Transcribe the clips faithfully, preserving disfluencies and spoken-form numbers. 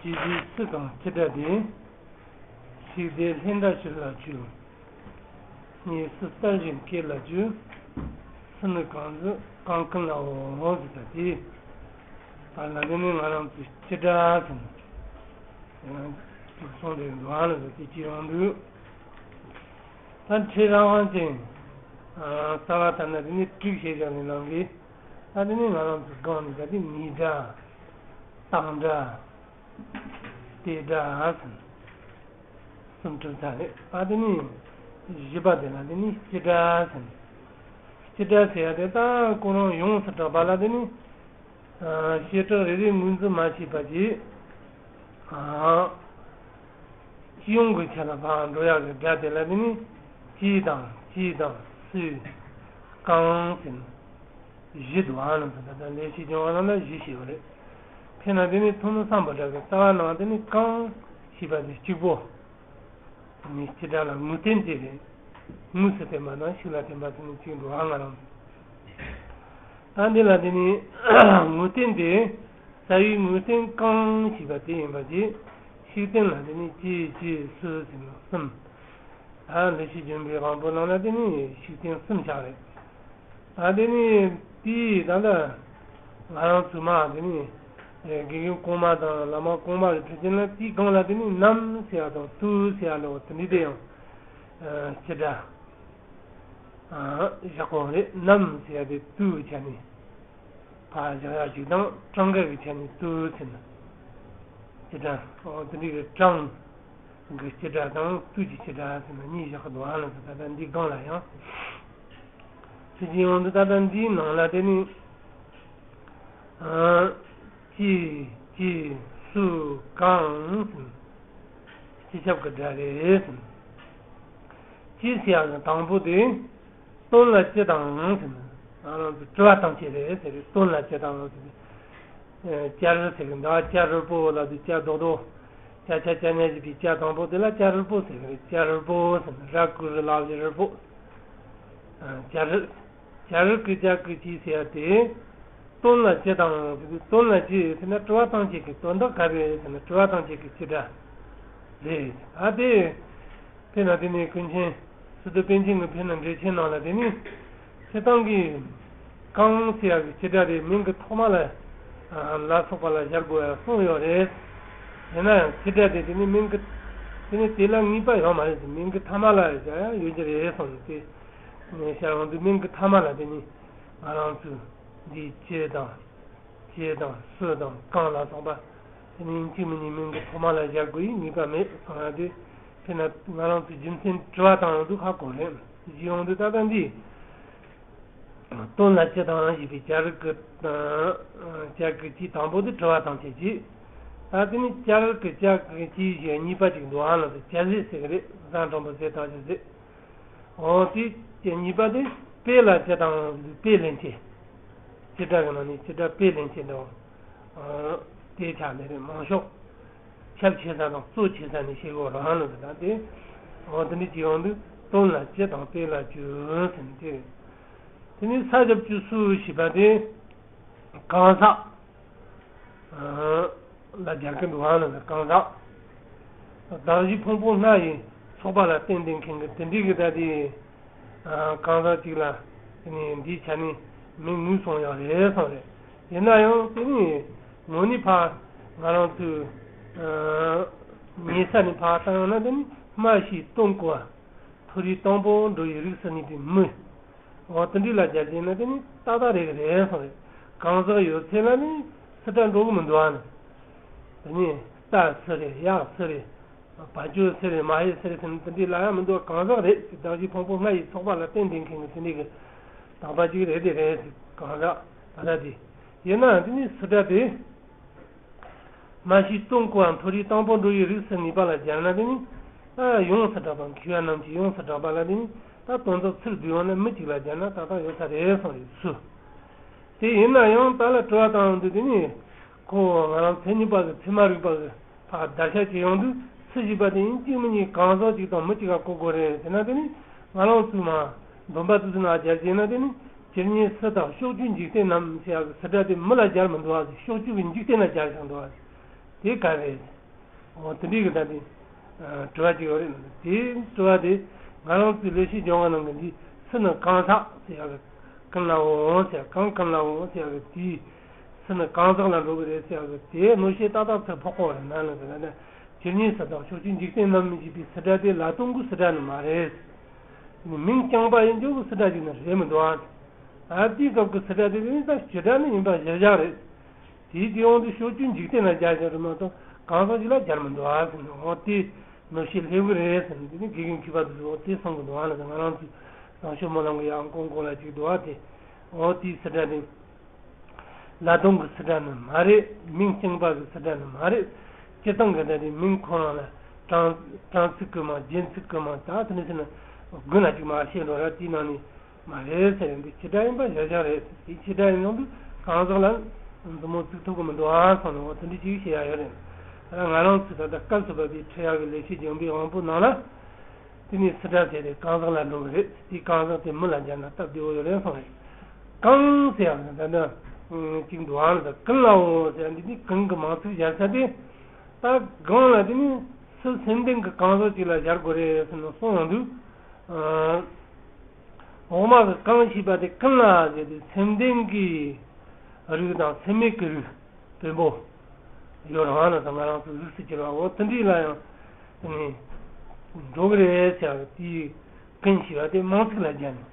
ཞེས་བྱའི་སུ་དང་སྤྱི་སྒྲ་སྟེ། ཞིག་སྟེ་ལྷན་སྒྲ་ཕྱིར་ལ་བཅོས། གཉིས་སུ་བལྟ་བཞིན་སྐད་ལ་བཅོས། སུ་ནི་གང་ཟག་གང་ཀུན་ལའོ་ཟེར་ད་དེ། བར་ལ་དེ་ནི་ང་རང་ཚོའི་སྤྱི་སྒྲ་ཟེར་ན། ཡང་ཅིག་གསུངས་ཏེ་འདུག་ཨ་ལ་ཟེར་དེ་ཅི་ཡོང་འདུག་ད་ཁྲིད་རང་དབང་ཅན། རྩ་བ་ལྟར་ན་དེ་ནི་དྲུག་བྱས་བཞག་ནས་ནང་གི། ད་དེ་ནི་ང་རང་ཚོའི་སྒང་ནས་ད་དེ་ནི་སྒྲ། གཏང་སྒྲ། སྤེལ་སྒྲ་ཟེར། སུམ་གྲུབ་ཚར་རེད། ད་དེ་ནི་བཞི་པ་དེ་ལ་དེ་ནི་སྤྱི་སྒྲ་ཟེར། སྤྱི་སྒྲ་ཟེར་ཡ་དེ་ད་ཁོ་རང་ཡོངས་སུ་གྲགས་པ་ལ་དེ་ནི། བྱེ་བྲག་རེ་རེ་ངོས་འཛིན་མ་བྱས་པ་གྱིས། སྤྱི་ཡོངས་ཀྱི་ཆ་ལ་ཕར་འགྲོ་ཡག་གི་སྒྲ་དེ་ལ་དེ་ནི་ཅི་དང་ཅི་དང་སུ། གང་ཟེར་ན། བཞི་འདུག་ཨ་ནི་ད་ལྟ་ལས་བྱེད་སྦྱོར་བ་རྣམས་ལ་བཞི་ཞེས་པ་རེད། དཔེར་ན་དེ་ནི་ཐུང་ངུ་སམ་བྷོ་ཊ་གི་རྩ་བ་ནང་དེ་ནི་གང་ཞེས་པ་དེ་གཅིག་པོ། དེ་ནི་སྤྱི་སྒྲ་ལ་ངོས་བསྟན་དེ་རེད། ངོས་སུ་བསྟན་པ་དང་ཕྱོགས་ལ་བསྟན་པ་ཟེར་ནས་གཅིག་འདུག་ཨ་ང་རང་ཚོ། ད་འདི་ལ་དེ་ནི་ངོས་བསྟན་དེ། རྩ་བའི་ངོས་བསྟན་གང་ཞེས་པ་དེ་ཡིན་པ་དེ། ཤུགས་བསྟན་ལ་དེ་ནི་ཅི་ཅི་སུ་ཟེར་ན་གསུམ། ད་ལས་བྱེད་སྦྱོར་བའི་དབང་པོ་ནང་ལ་དེ་ནི་ཤུགས་བསྟན་གསུམ་ཆགས་རེད། ད་དེ་ནི་དེའི་ད་ལྟ་ང་རང་ཚོ་མ་དེ་ནི་དགེ་རྒན་གོང་མ་དང་བླ་མ་གོང་མ་གི་གྲུབ་ཆེན་ལ་དེའི་སྒང་ལ་དེ་ནི་ནམ་ཟེར་ཡ་དང་དུ་ཟེར་ཡ་ལོ་དེ་འདྲ་དེ་ཡང་སྤྱི་སྒྲ་བཞག་གོ་རེད། ནམ་ཟེར་ཡ་དེ་དུ་ཆ་ནས། ཕར་བཞག་ཡག་ཅིག་དང་གྲངས་ཀ་གི་ཆ་ནས་དུ་ཟེར་ན། སྤྱི་སྒྲ། འོ་དེ་འདྲའི་གི་གྲངས་ཀྱི་སྤྱི་སྒྲ་དང་དུ་གི་སྤྱི་སྒྲ་ཟེར་ན་གཉིས་བཞག་གི་འདུག་ཨ་ནི་ད་ལྟ་འདི་སྒང་ལ་ཡང་། ཚུལ་གྱི་ཡོང་དུ་ད་ལྟ་འདིའི་ནང་ལ་དེ་ནི། ཅི་ཅི་སུ་གང་ཟེར་ན། སྤྱི་ཁྱབ་ཀྱི་སྒྲ་རེད་ཟེར་ན། ཅི་ཟེར་ཡག་གི་དང་པོ་དེ། དོན་ལ་ཅི་དང་ཟེར་ན། ང་རང་ཚོ་དྲི་བ་བཏང་བྱེད་རེད་ཟེར་བའི་དོན་ལ་ཅི་དང་ཟེར་ཏེ། ཅ་རི་ཟེར་གི་འདུག་ཅ་རི་པོ་ལ་དུ་ཅ་རྡོག་རྡོག་ཅ་ཆ་ཅ་ཉ་བཞི་པའི་ཅ་དང་པོ་དེ་ལ་ཅ་རི་པོ་ཟེར་གི་རེད། ཅ་རི་པོ་ཟེར་ན་ར་ཀུ་རི་ལ་བཞི་རི་པོ། ཅ་རི། ཅ་རི་ཀུ་ཅ་ཀུ་ཅི་ཟེར་ཡ་དེ། དོན་ལ་ཅི་དང་ཟེར་ཏེ་དོན་ལ་ཅི་ཟེར་ན་དྲི་བ་བཏང་བྱེད་ཀྱི་དོན་དག་ག་རེ་རེད་ཟེར་ན་དྲི་བ་བཏང་བྱེད་ཀྱི་སྤྱི་སྒྲ་རེད། ཨ་དེ། དཔེར་ན་དེ་ནི་ཀུན་མཁྱེན་སི་ཏུ་པཎ་ཆེན་གྱི་དཔེར་ན་འགྲེལ་ཆེན་ནང་ལ་དེ་ནི་སྤྱིར་བཏང་གི་གང་ཟེར་ཡག་གི་སྤྱི་སྒྲ་དེ་མིང་གི་ཐོག་མ་ལ་ལ་སོགས་པ་ལ་སྦྱར་དགོས་ཡ་གསུངས་ཡོད་རེད། ཡིན་ན་ཡང་སྤྱི་སྒྲ་དེ་དེ་ནི་མིང་གི་དེ་ནི་དེ་ལ་ངེས་པ་ཡོད་མ་རེད། མིང་གི་ཐ་མ་ལ་སྦྱར་ཡ་ཡོད་ཀྱི་རེད་གསུངས་ཏེ། ངས་བཤད་ཡོང་དུས་མིང་གི་ཐ་མ་ལ་དེ་ནི་ང་རང་ཚོས་འདིའི་ཅི་དང་། ཅི་དང་སུ་དང་གང་ལ་སོགས་པ། དེ་ནི་གཅིག་མིན་གཉིས་མིང་གི་ཐོག་མ་ལ་སྦྱར་དགོས་ཡི་ངེས་པ་མེད་གསུང་ཡ་དེ། དེས་ན་ང་རང་ཚོའི་རྒྱུ་མཚན་དྲི་བ་བཏང་ཡོང་དུས་ཧ་གོ་རེད། ཞུས་ཡོང་དུས་ད་ལྟ་འདི། དོན་ལ་ཅི་དང་ཞེས་པའི་ཅ་རི་ཀུ། ཅ་ཀུ་ཅི་དང་པོ་དེ་དྲི་བ་བཏང་བྱེད་ཀྱི། ད་དེ་ནི་ཅ་རི་ཀུ་ཅ་ཀུ་ཅི་ཞེས་གཉིས་པ་ཅིག་འདུག་ཨ་ལ་དེ་ཅ་ཟེར་ཟེར་གི་རེད། བཟའ་འགྲེང་བུ་ཟེར་དང་ཞེས་ཟེར། འོ་དེ་གཉིས་པ་དེ་དཔེ་ལ་ཅི་དང་དཔེ་ལེན་བྱེད། སྤྱི་སྒྲ་གི་ནང་ནས་སྤྱི་སྒྲ་དཔེ་ལེན་བྱེད་འདྲ་བོ། དེ་ཆགས་ནས་རེད། མང་ཤོས་ཁྱབ་ཆེ་ས་དང་གཙོ་ཆེ་ས་ནས་བཤད་དགོས་རང་ལ་དེ་དང་དེ། འོ་དེ་འདྲ་ཅིག་ཡོང་དུས་དོན་ལ་ཅི་དང་དཔེ་ལ་ཅི་ཟེར་ནས་དེ་རེད། དེ་ནས་ས་ཞབས་ཀྱུ་སུ་ཞེས་པ་དེ་གང་ཟག་ལ་སྦྱར་གྱི་འདུག་ཨ་ནི་གང་ཟག་གདགས་གཞི་ཕུང་པོ་ལྔ་ཡི་ཚོགས་པ་ལ་བརྟེན་ཏེ་མཁན་གྱི་དེ་འདྲའི་གི་ད་དེ་གང་ཟག་ཅིག་ལ་དེ་ནི་འདིའི་ཆ་ནས་མིང་ངོས་བཟུང་ཡག་རེད་གསུངས་རེད། ཡིན་ན་ཡང་དེ་ནི་ངོ་ནི་ཕ་ང་རང་ཚོས་ཉེ་ས་ནས་ཕ་བཏང་ཡོང་ན་དེ་ནི་སྨྲ་ཤེས་སྟོན་གོ་བ་མཐོ་རིས་དང་པོ་འགྲོ་བའི་རིགས་སུ་གནས་པའི་མི། འོ་དེ་འདྲ་ལ་སྦྱར་གྱི་ཡིན་ན་དེ་ནི་ཏག་ཏག་རེད་གི་རེད་གསུངས་རེད། གང་ཟག་ཡོད་ཚད་ལ་ནི་སུ་འདྲ་འགྲོ་གི་མི་འདུག་ཨ་ནི། དེ་ནི་རྟ་སུ་རེད། གཡག་སུ་རེད། བ་ཅོ་སུ་རེད། མ་ཧེ་སུ་རེད་ཟེར་ནས་དེ་འདྲ་ལབ་ཡ་མི་འདུག་གང་ཟག་རེད། གདགས་གཞི་ཕུང་པོ་ལྔ་ཡི་ཚོགས་པ་ལ་བརྟེན་ཏེ་མཁན་གྱི་དེ་འདྲ་གི་དག་པ་ཅིག་རེད་དེ་རེད། གང་ཟག་ད་ལྟ་དེ་ཡིན་ན་དེ་ནི་སུ་འདྲ་དེ། སྨྲ་ཤེས་སྟོན་གོ་བ་མཐོ་རིས་དང་པོ་འགྲོ་བའི་རིགས་སུ་གནས་པ་ལ་སྦྱར་ན་དེ་ནི། ཡོངས་སུ་གྲགས་པ་མཁས་པ་རྣམས་ཀྱིས་ཡོངས་སུ་གྲགས་པ་ལ་དེ་ནི་ད་དོན་དག་ཚུར་བསྡུས་ཡོང་ན་མི་གཅིག་ལ་སྦྱར་ན་ཏག་ཏག་ཡོད་ས་རེད་གསུངས་རེད་སུ། དེ་ཡིན་ན་ཡང་ད་ལ་དྲི་བ་བཏང་ཡོང་དུས་དེ་ནི་ཁོ་བོ་ང་རང་མཚན་ཉིད་པ་གི་ཚད་མ་རིག་པ་གི་ཕར་བརྡར་ཤ་བྱེད་ཡོང་དུས་སུ་ཞེས་པ་དེ་ཡིན་གཅིག་མིན་གཉིས་གང་ཟག་ཅིག་དང་མི་གཅིག་ལ་གོ་དགོས་རེད་ཟེར་ན་དེ་ནི་ང་རང་ཚོས་མ་འདོན་པ་དེ་ཚོ་ན་སྦྱར་བྱས་ན་དེ་ནི་ཇི་སྙེད་སུ་དང་ཕྱོགས་བཅུའི་འཇིག་རྟེན་རྣམས་ཟེར་ཡག་གི་སུ་སྒྲ་དེ་མི་ལ་སྦྱར་མི་འདུག་ཨ། ཕྱོགས་བཅུ་གི་འཇིག་རྟེན་ལ་སྦྱར་བཞག་འདུག་ཨ། དེ་ག་རེད། འོ་དེ་འདྲའི་གི་ད་དེ་དྲི་བ་ཅིག་ཡོད་རེད། དེ་དྲི་བ་དེ་ང་རང་ཚོའི་ལེགས་བཤད་ལྗོན་དབང་ནང་གི་འདི་སུ་ནི་གང་ཟག་ཟེར་ཡག་གི། ཀུན་ལ་འོང་ཟེར་ཡག་གང་ཀུན་ལ་འོང་ཟེར་ཡག་གི་དེའི་སུ་ནི་གང་ཟག་ལ་འགྲོ་གི་རེད་ཟེར་ཡག་གི་དེ་གནོད་བྱེད་ཏག་ཏག་ཚུར་ཕོག་གོ་རེད། ན་ལ་ཟེར་ན་ཇི་སྙེད་སུ་དག་ཕྱོགས་བཅུའི་འཇིག་རྟེན་རྣམས་ནི་ཞེས་པའི་སི་ཏྲ་དེ་ལ་དོན་གྱི་སི་ཏྲ་ནི་མ་རེད། མིང་རྐྱང་པ་ཡིན་རྒྱུ་གི་སི་ཏྲ་ཅིག་ནི་རེད་མི་འདུག་ཨ། ཨ་དེའི་སྐབས་ཀྱི་སི་ཏྲ་དེ་ནི་ད་སྤྱི་སྒྲ་ནི་ཡིན་པ་གཞིར་བཞག་རེད། དེའི་སྤྱི་ཡོངས་དུ་ཕྱོགས་བཅུའི་འཇིག་རྟེན་ལ་སྦྱར་བཞག་རེད་མ་གཏོགས་གང་ཟག་ཅིག་ལ་སྦྱར་མི་འདུག་ཨ་ཟེར་ནས། འོ་དེ་གནོད་བྱེད་སླེབས་གི་རེད་ཟེར་ནས། དེ་ནི་དགེ་རྒན་མཁས་པ་དེ་ཚོས་འོ་དེ་གསུང་གི་འདུག་ཨ་ལ། ང་རང་ཚོའི་བཟང་སྤྱོད་སྨོན་ལམ་གྱི་ཡང་ཀུན་དགོངས་ལ་ཅིག་འདུག་ཨ། དེ་འོ་དེའི་སི་ཏྲ་དེ་ལ་དོན་གྱི་སི་ཏྲ་ནི་མ་རེད། མིང་རྐྱང་པ་གི་སི་ཏྲ་ནི་མ་རེད། སྤྱིར་བཏང་གི་སྒྲ་དེ་མིང་ཁོ་རང་ལ་གྲངས་གྲངས་ཚིག་གི་མ། རྒྱན་ཚིག་གི་མ། ད་དེ་ནི་ཟེར་ན་དགུན་ལ་ཅིག་མ་བཤད་འགྲོ་ར། དེའི་ནང་ནས། མ་རེད་ཟེར་ཡང་འདི་སྤྱི་སྒྲ་ཡིན་པ་གཞིར་བཞག་རེད། དེ་སྤྱི་སྒྲ་ཡིན་ནང་དུ་གང་ཟག་ལ་མཛུབ་མོ་བཙུགས་ཐུབ་ཀྱི་མི་འདུག་ཨ་སོང་ནས། འོ་དེ་འདྲ་ཅིག་བཤད་ཡ་ཡོད་རེད། ད་ང་རང་ཚོས་ད་ལྟ་སྐབས་སུ་བབས་པའི་ཁྲིད་ཡག་གི་ལེགས་བཤད་ལྗོན་པའི་དབང་པོ་ནང་ལ། དེ་ནས་སི་ཏྲ་ཟེར་དེ་གང་ཟག་ལ་འགྲོ་གི་རེད། དེ་གང་ཟག་དེ་མི་ལ་སྦྱར་ན་སྟབས་བདེ་བོ་ཡོད་རེད་སོང་རེད། གང་ཟེར་ཡང་ད་ལྟ་གཅིག་འདུག་ཨ་ནི། ད་ཀུན་ལའོ་ཟེར་ཡང་འདི་ནི་གང་གི་མང་ཚིག་སྦྱར་ས་དེ། ད་གང་ལ་དེ་ནི་སུ་སེམས་ལྡན་གྱི་གང་ཟག་ཅིག་ལ་སྦྱར་དགོས་རེད་ཟེར་ནས་གསུངས་ཡོང་དུས། འོག་མ་གི་གང་ཞེས་པ་དེ་ཀུན་ལ་ཟེར་དུས་སེམས་ལྡན་གྱི་རིགས་དང་སེམས་མེད་ཀྱི་རིགས་བེམ་པོ་ཡོད་རང་ལ། ད་ང་རང་ཚོ་གཟུགས་སུ་གྱུར་པ་འོ་དེ་འདྲ་ལ་ཡང་དེ་ནི་འགྲོ་གི་རེད་ཟེར་བ་དེའི་ཀུན་ཞེས་པ་དེ་མང་ཚིག་ལ་སྦྱར་ནས།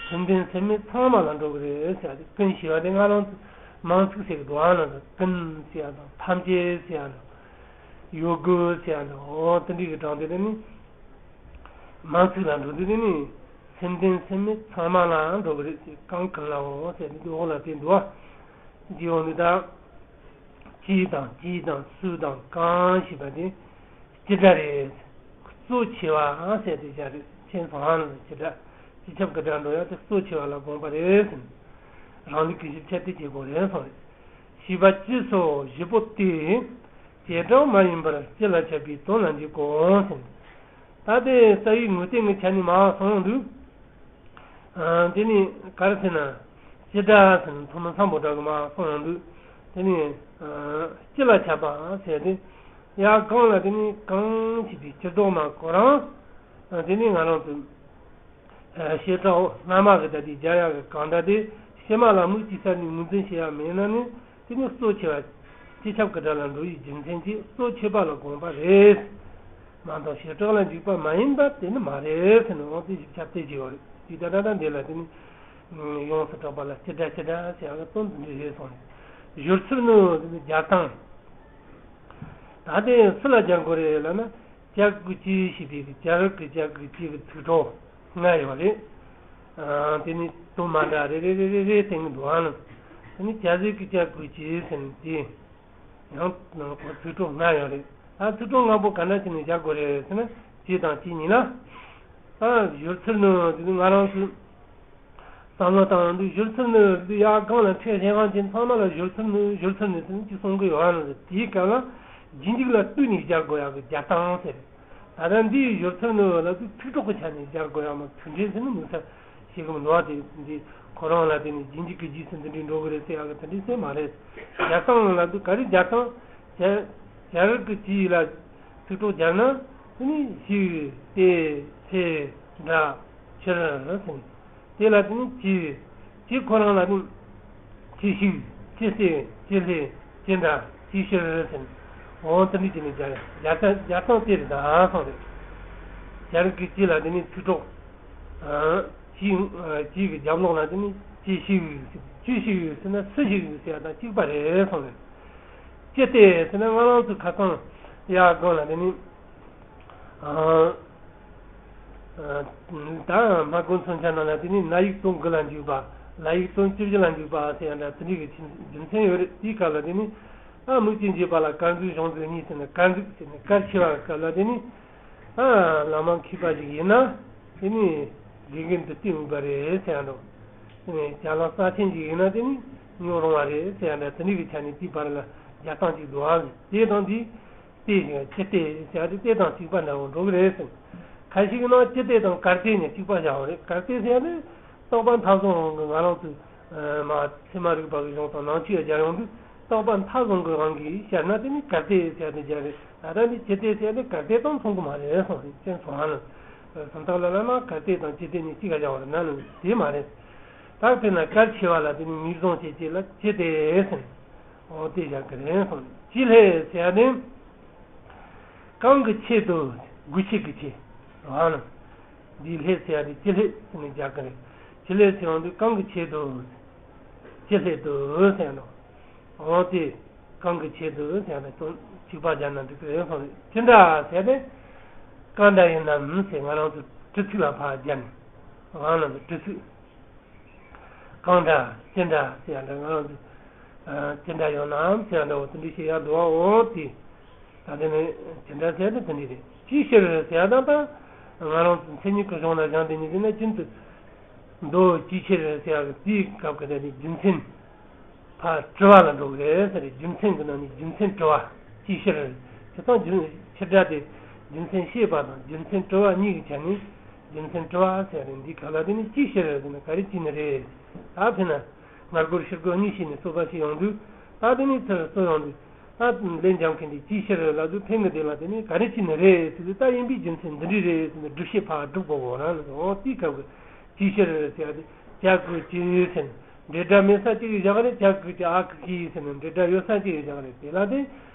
སེམས་ལྡན་སེམས་མེད་ཚང་མ་ལ་འགྲོ་གི་རེད་ཟེར་བ་དེ་ཀུན་ཞེས་པ་དེ་ང་རང་ཚོ་མང་ཚིག་ཟེར་གི་འདུག་ཨ་ནི། ཀུན་ཟེར་བ་དང་ཐམས་ཅད་ཟེར་བ་དང་ཡོད་དགུ་ཟེར་བ་དང་འོ་དེ་འདྲའི་གི་གྲངས་དེ་ལ་ནི། མང་ཚིག་ལ་འགྲོ་དུས་དེ་ནི་སེམས་ལྡན་སེམས་མེད་ཚང་མ་ལའང་འགྲོ་གི་རེད་ཟེར། གང་ཀུན་ལའོ་ཟེར་དུས་འོག་ལ་དེ་འདུག་ཨ། འདི་འོག་ནི་ད་ཅི་དང་ཅི་དང་སུ་དང་གང་ཞེས་པ་དེ་སྤྱི་སྒྲ་རེད། གཙོ་ཆེ་བ་ཟེར་དེ་སྦྱར་རེད། མཁྱེན་སོང་ཨ་ནི། སྤྱི་སྒྲ་སྤྱི་ཁྱབ་ཀྱི་སྒྲ་འགྲོ་ཡ་དེ་གཙོ་ཆེ་བ་ལ་དགོངས་པ་རེད་ཟེར། རང་ལུགས་ཀྱི་ཞིབ་ཆ་དེ་བྱེད་དགོས་རེད་སོང་རེད། ཞེས་པ་ཅི་སོགས་བཞི་པོ་སྟེ། བྱེ་བྲག་མ་ཡིན་པར་སྤྱི་ལ་ཁྱབ་པའི་དོན་ལ་འཇུག་གོ་ཟེར། ད་དེ་རྩ་བའི་ངོས་བསྟན་གྱི་ཆ་ནས་མར་གསུངས་འདུག་ཨ། དེ་ནི་ག་རེ་ཟེར་ན། སྤྱི་སྒྲ་ཟེར་ན་ཐོག་མ་ཚང་པོ་སྒྲ་གི་མར་གསུངས་འདུག་དེ་ནི་ཨ་སྤྱི་ལ་ཁྱབ་པ་ཟེར་ཏེ། ཡ་གང་ལ་དེ་ནི་གང་ཞེས་པའི་སྤྱི་ལྡོག་མ་ཁོ་རང་། ཨ། དེ་ནི་ང་རང་ཚོ་ཨ་བྱེ་བྲག་སྔ་མ་གི་ད་དེ་སྦྱར་ཡག་གི་གང་སྒྲ་དེ་ཕྱི་མ་ལ་དམིགས་ཀྱིས་བསལ་ནས་ངོས་འཛིན་བྱེད་ཡག་མེད་ན་ནི། དེ་ནི་གཙོ་ཆེ་བ་སྤྱི་ཁྱབ་ཀྱི་སྒྲ་ལ་འགྲོ་བའི་རྒྱུ་མཚན་གྱིས་གཙོ་ཆེ་བ་ལ་དགོངས་པ་རེད་མ་གཏོགས་བྱེ་བྲག་ལ་འཇུག་པ་མ་ཡིན་པ་དེ་ནི་མ་རེད་ཟེར་ནས་འོ་དེ་ཞིབ་ཆ་དེ་བྱས་པ་རེད། དེ་ད་ལྟ་ད་འདི་ལ་དེ་ནི་ཡོངས་སུ་གྲགས་པ་ལ་སྤྱི་སྒྲ་སྤྱི་སྒྲ་ཟེར་ཡག་གི་དོན་དེ་འདྲ་རེད་སོང་ནས། སྦྱོར་ཚུལ་ནི་དེ་ནི་སྦྱར་སྟངས། ད་དེ་སུ་ལ་སྦྱར་དགོས་རེད་ལབ་ན། ཅ་གི་ཅི་ཞེས་པའི་ཅ་རི་གི་ཅ་གི་ཅི་གི་ཚིག་གྲོགས་ལྔ་ཡོད་རེད། ཨ། དེ་ནི་དོན་མ་འདྲ་རེ་རེ་རེ་རེ་རེ་བསྟན་གྱི་འདུག་ཨ་ནི། དེ་ནི་ཅ་ཟེར་གི་ཅ་གི་ཅི་ཟེར་ནས་དེ་ཡང་ཁོ་ཚིག་གྲོགས་ལྔ་ཡོད་རེད། ཨ། ཚིག་གྲོགས་ལྔ་པོ་ག་འདྲ་བྱས་ནས་སྦྱར་དགོས་རེད་ཟེར་ན། ཅི་དང་ཅི་གཉིས་ལ། ཨ། སྦྱོར་ཚུལ་ནི་དེ་ནི་ང་རང་ཚོས་བསམ་བློ་བཏང་ཡོང་དུས་སྦྱོར་ཚུལ་ནི་འདི་ཡར་སྒང་ལ་ཕྲད་གཞན་དབང་ཅན་ཚང་མ་ལ་སྦྱོར་ཚུལ་ནི་སྦྱོར་ཚུལ་ནི་ཟེར་ནས་ཅིག་གསུང་གི་ཡོད་ཨ་ནི། དེའི་སྐབས་ལ་རྗེས་འཇུག་ལ་ལྟོས་ནས་སྦྱར་དགོས་ཡག་གི་སྦྱར་སྟངས་ཟེར། ད་ལྟ་འདིའི་སྦྱོར་ཚུལ་ནི་ལབ་དུས་ཚིག་གྲོགས་ཀྱི་ཆ་ནས་སྦྱར་དགོས་ཡག་མ། དུས་འབྲས་ཟེར་ནི་མི་ཚར་ཤེས་གི་མི་འདུག་ཨ། དེ་འདི་ཁོ་རང་ལ་དེ་ནི་རྗེས་འཇུག་གི་རྗེས་སུ་འདི་འདྲའི་འགྲོ་གི་རེད་ཟེར་ཡག་གི་དེ་འདྲའི་ཟེར་མ་རེད། སྦྱར་སྟངས་ལབ་དུས་ག་རེ་སྦྱར་སྟངས། ཅ་རི་གི་ཅི་ལ་ཚིག་གྲོགས་སྦྱར་ན། དེ་ནི་ཞིག་སྟེ་ཚེ་འདྲ་ཕྱིར་ཟེར། དེ་ལ་དེ་ནི་ཅི། ཅི་ཁོ་རང་ལ་ནི་ཅི་ཞིག་ཅི་སྟེ་ཅི་སླེབས་ཅི་འདྲ་ཅི་ཕྱིར་ཟེར། འོ་དེ་འདྲ་བྱས་ནས་སྦྱར། སྦྱར་སྟངས་སྦྱར་སྟངས་དེ་རེད་ད་སོང་རེད། ཅ་རི་གི་ཅི་ལ་དེ་ནི་ཚིག་གྲོགས། ཨ། ཅི། ཨ། ཅི་གི་རྒྱབ་ལོགས་ལ་དེ་ནི་ཅི་ཞིག་ཅི་ཞིག་ཟེར་ན་སུ་ཞིག་ཟེར་ཡག་དང་གཅིག་པ་རེད་སོང་རེད། ཅི་སྟེ་ཟེར་ན་ང་རང་ཚོ་ཁ་སང་ཡར་སྒང་ལ་དེ་ནི། ཨ། ཨ། ད་སྨྲ་སྒོ་མཚོན་ཆ་ནང་ལ་དེ་ནི་ན་ཡིག་དོན་དགུ་ལ་འཇུག་པ། ལ་ཡིག་དོན་བཅུ་བཞི་ལ་འཇུག་པ་ཟེར་ཡག་འདྲ་དེ་འདྲའི་གི་རྒྱུ་མཚན་ཡོད་རེད། དེའི་སྐབས་ལ་དེ་ནི། ཨ། དམིགས་ཀྱིས་འབྱེད་པ་ལ་སྐར་འཛུགས་གཞུང་འཛུགས་གཉིས་ཟེར་ནས་སྐར་འཛུགས་ཟེར་ནས་སྐར་ཕྱེ་བའི་སྐབས་ལ་དེ་ནི། ཨ། བླ་མ་མཁས་པ་ཞིག་ཡིན་ན་དེ་ནི་དགེ་རྒན་དུ་བསྟེན་འོས་པ་རེད་ཟེར་ཡག་འདྲ། དེ་ནི་ཅ་ལག་རྩ་ཆེན་ཞིག་ཡིན་ན་དེ་ནི་ཉོ་རུང་བ་རེད་ཟེར་ཡག་འདྲ། དེ་འདྲའི་གི་ཆ་ནས་དེའི་བར་ལ་སྦྱར་སྟངས་ཅིག་འདུག་ཨ། དེ་དང་དེ། སྟེ་ཞིག་ཅི་སྟེ་ཟེར་ཡག་དེ་སྟེ་དང་གཅིག་པ་འདྲ་བོ་འགྲོ་གི་རེད་ཟེར། ཁ་ཤས་ཀྱིས་ཅི་སྟེ་དང་གལ་ཏེ་ནི་གཅིག་པ་བཞག་པ་རེད། གལ་ཏེ་ཟེར་ཡག་དེ་རྟོགས་པ་མཐའ་བཟུང་གི་ང་རང་ཚོའི་མ་ཚད་མ་རིག་པ་གི་གཞུང་དང་ནང་ཆོས་སྦྱར་ཡོང་དུས། རྟག་པ་མཐའ་བཟུང་གི་དབང་གིས་ཤར་ན་དེ་ནི་གར་ཏེ་ཟེར་ཏེ་སྦྱར་རེད། ད་ལྟ་འདི་ཅི་སྟེ་ཟེར་ཏེ་གར་ཏེ་དང་མཚུངས་གི་མ་རེད་གསུངས་རེད། ཅན་སོང་ཧ་ལ། སུམ་རྟགས་ལ་ལ་ན་གར་ཏེ་དང་ཅི་སྟེ་ནི་གཅིག་ག་བཞག་པ་རེད་ན་ནི་དེ་མ་རེད། ད་དཔེར་ན་གར་ཆེ་བ་ལ་དེ་ནི་ངེས་བཟུང་བྱེད་ཅེས་ལ་ཅི་སྟེ་ཟེར། འོ་དེ་བཞག་གི་རེད་གསུངས་རེད། ཅི་སླད་ཟེར་ཏེ། གང་གི་ཆེད་དུ། དགོས་ཆེད་ཀྱི་ཆེད། རང་ལ། འདིའི་སླད་ཟེར་ཡ་དེ་ཅི་སླད་ཟེར་ནས་རྒྱག་གི་རེད། ཅི་སླད་ཟེར་ཡོང་དུས་གང་གི་ཆེད་དུ། ཅི་སླད་དུ་ཟེར་ནོ། འོ་དེ། གང་གི་ཆེད་དུ་ཟེར་ཡ་དེ་དོན་གཅིག་པ་སྦྱར་ན་འགྲིག་གི་རེད་གསུངས་རེད། ཅི་འདྲ་ཟེར་ཏེ། གང་འདྲ་ཡིན་ནམ་ཟེར་ང་རང་ཚོ་དྲི་ཚིག་ལ་ཕར་སྦྱར་ནས། རང་ལ་དྲི་ཚིག་གང་འདྲ་ཅི་འདྲ་ཟེར་ཡ་འདྲ་ང་རང་ཚོ། ཅི་འདྲ་ཡོད་ནའང་ཟེར་ཡ་འདྲ་བོ་དེ་འདྲ་ཞིག་ཡག་འདུག་ཨ། འོ་དེ། ད་དེ་ནི་ཅི་འདྲ་ཟེར་ཏེ་དེ་འདྲ་རེད། ཅིའི་ཕྱིར་ཟེར་ཡ་ད་ལྟ་ང་རང་ཚོ་མཚན་ཉིད་ཀྱི་གཞུང་ལ་སྦྱངས་དེ་ཉིད་ཟེར་ན་ཅི་འདུག་མདོ་ཅིའི་ཕྱིར་ཟེར་ཡ་གི་དེའི་སྐབས་ཀྱི་དེ་ནི་རྒྱུ་མཚན། ཕར་དྲི་བ་ལ་འགྲོ་གི་རེད་ཟེར་རེད། རྒྱུ་མཚན་གྱི་ནང་ནས་རྒྱུ་མཚན་དྲི་བ། ཅིའི་ཕྱིར། དེ་དང་རྒྱུ། ཕྱིར་སྒྲ་དེ། རྒྱུ་མཚན་བཤད་པ་དང་རྒྱུ་མཚན་དྲི་བ་གཉིས་ཀྱི་ཆ་ནས། རྒྱུ་མཚན་དྲི་བ་ཟེར་རེད། འདིའི་སྐབས་ལ་དེ་ནི་ཅིའི་ཕྱིར་ཟེར་ན་ག་རེ་བྱས་ནས་རེད། ད་དེ་ན། སྔ་རྒོལ་ཕྱི་རྒོལ་གཉིས་བྱས་ནས་རྩོད་པ་ཞིག་ཡོང་དུས། ད་དེ་ནི་ཚུར་རྩོད་ཡོང་དུས། ད་ལན་འཇམ་མཁན་དེ་ཅིའི་ཕྱིར་ལབ་དུས་ཕན་གི་དེ་ལ་དེ་ནི་ག་རེ་བྱས་ནས་རེད་ཟེར་དུས། ད་ཡིན་པའི་རྒྱུ་མཚན་འདི་འདྲ་རེད་ཟེར་ནས་སྒྲུབ་བྱེད་ཕར་སྒྲུབ་དགོས་གོ་རང་ལ། འོ་དེའི་སྐབས་ཀྱི་ཅིའི་ཕྱིར་ཟེར་ཡ་དེ་བྱ་དགོས་ཀྱི་ཟེར་ན། འབྲེལ་སྒྲ་མེད་ས་གཅིག་བཞག་རེད། བྱ་དགོས་ཀྱི་ཨ་ཁུ་ཁི་ཟེར་ན་འབྲེལ་སྒྲ་ཡོད་ས་གཅིག་བཞག་རེད། དེ་ལ་དེ་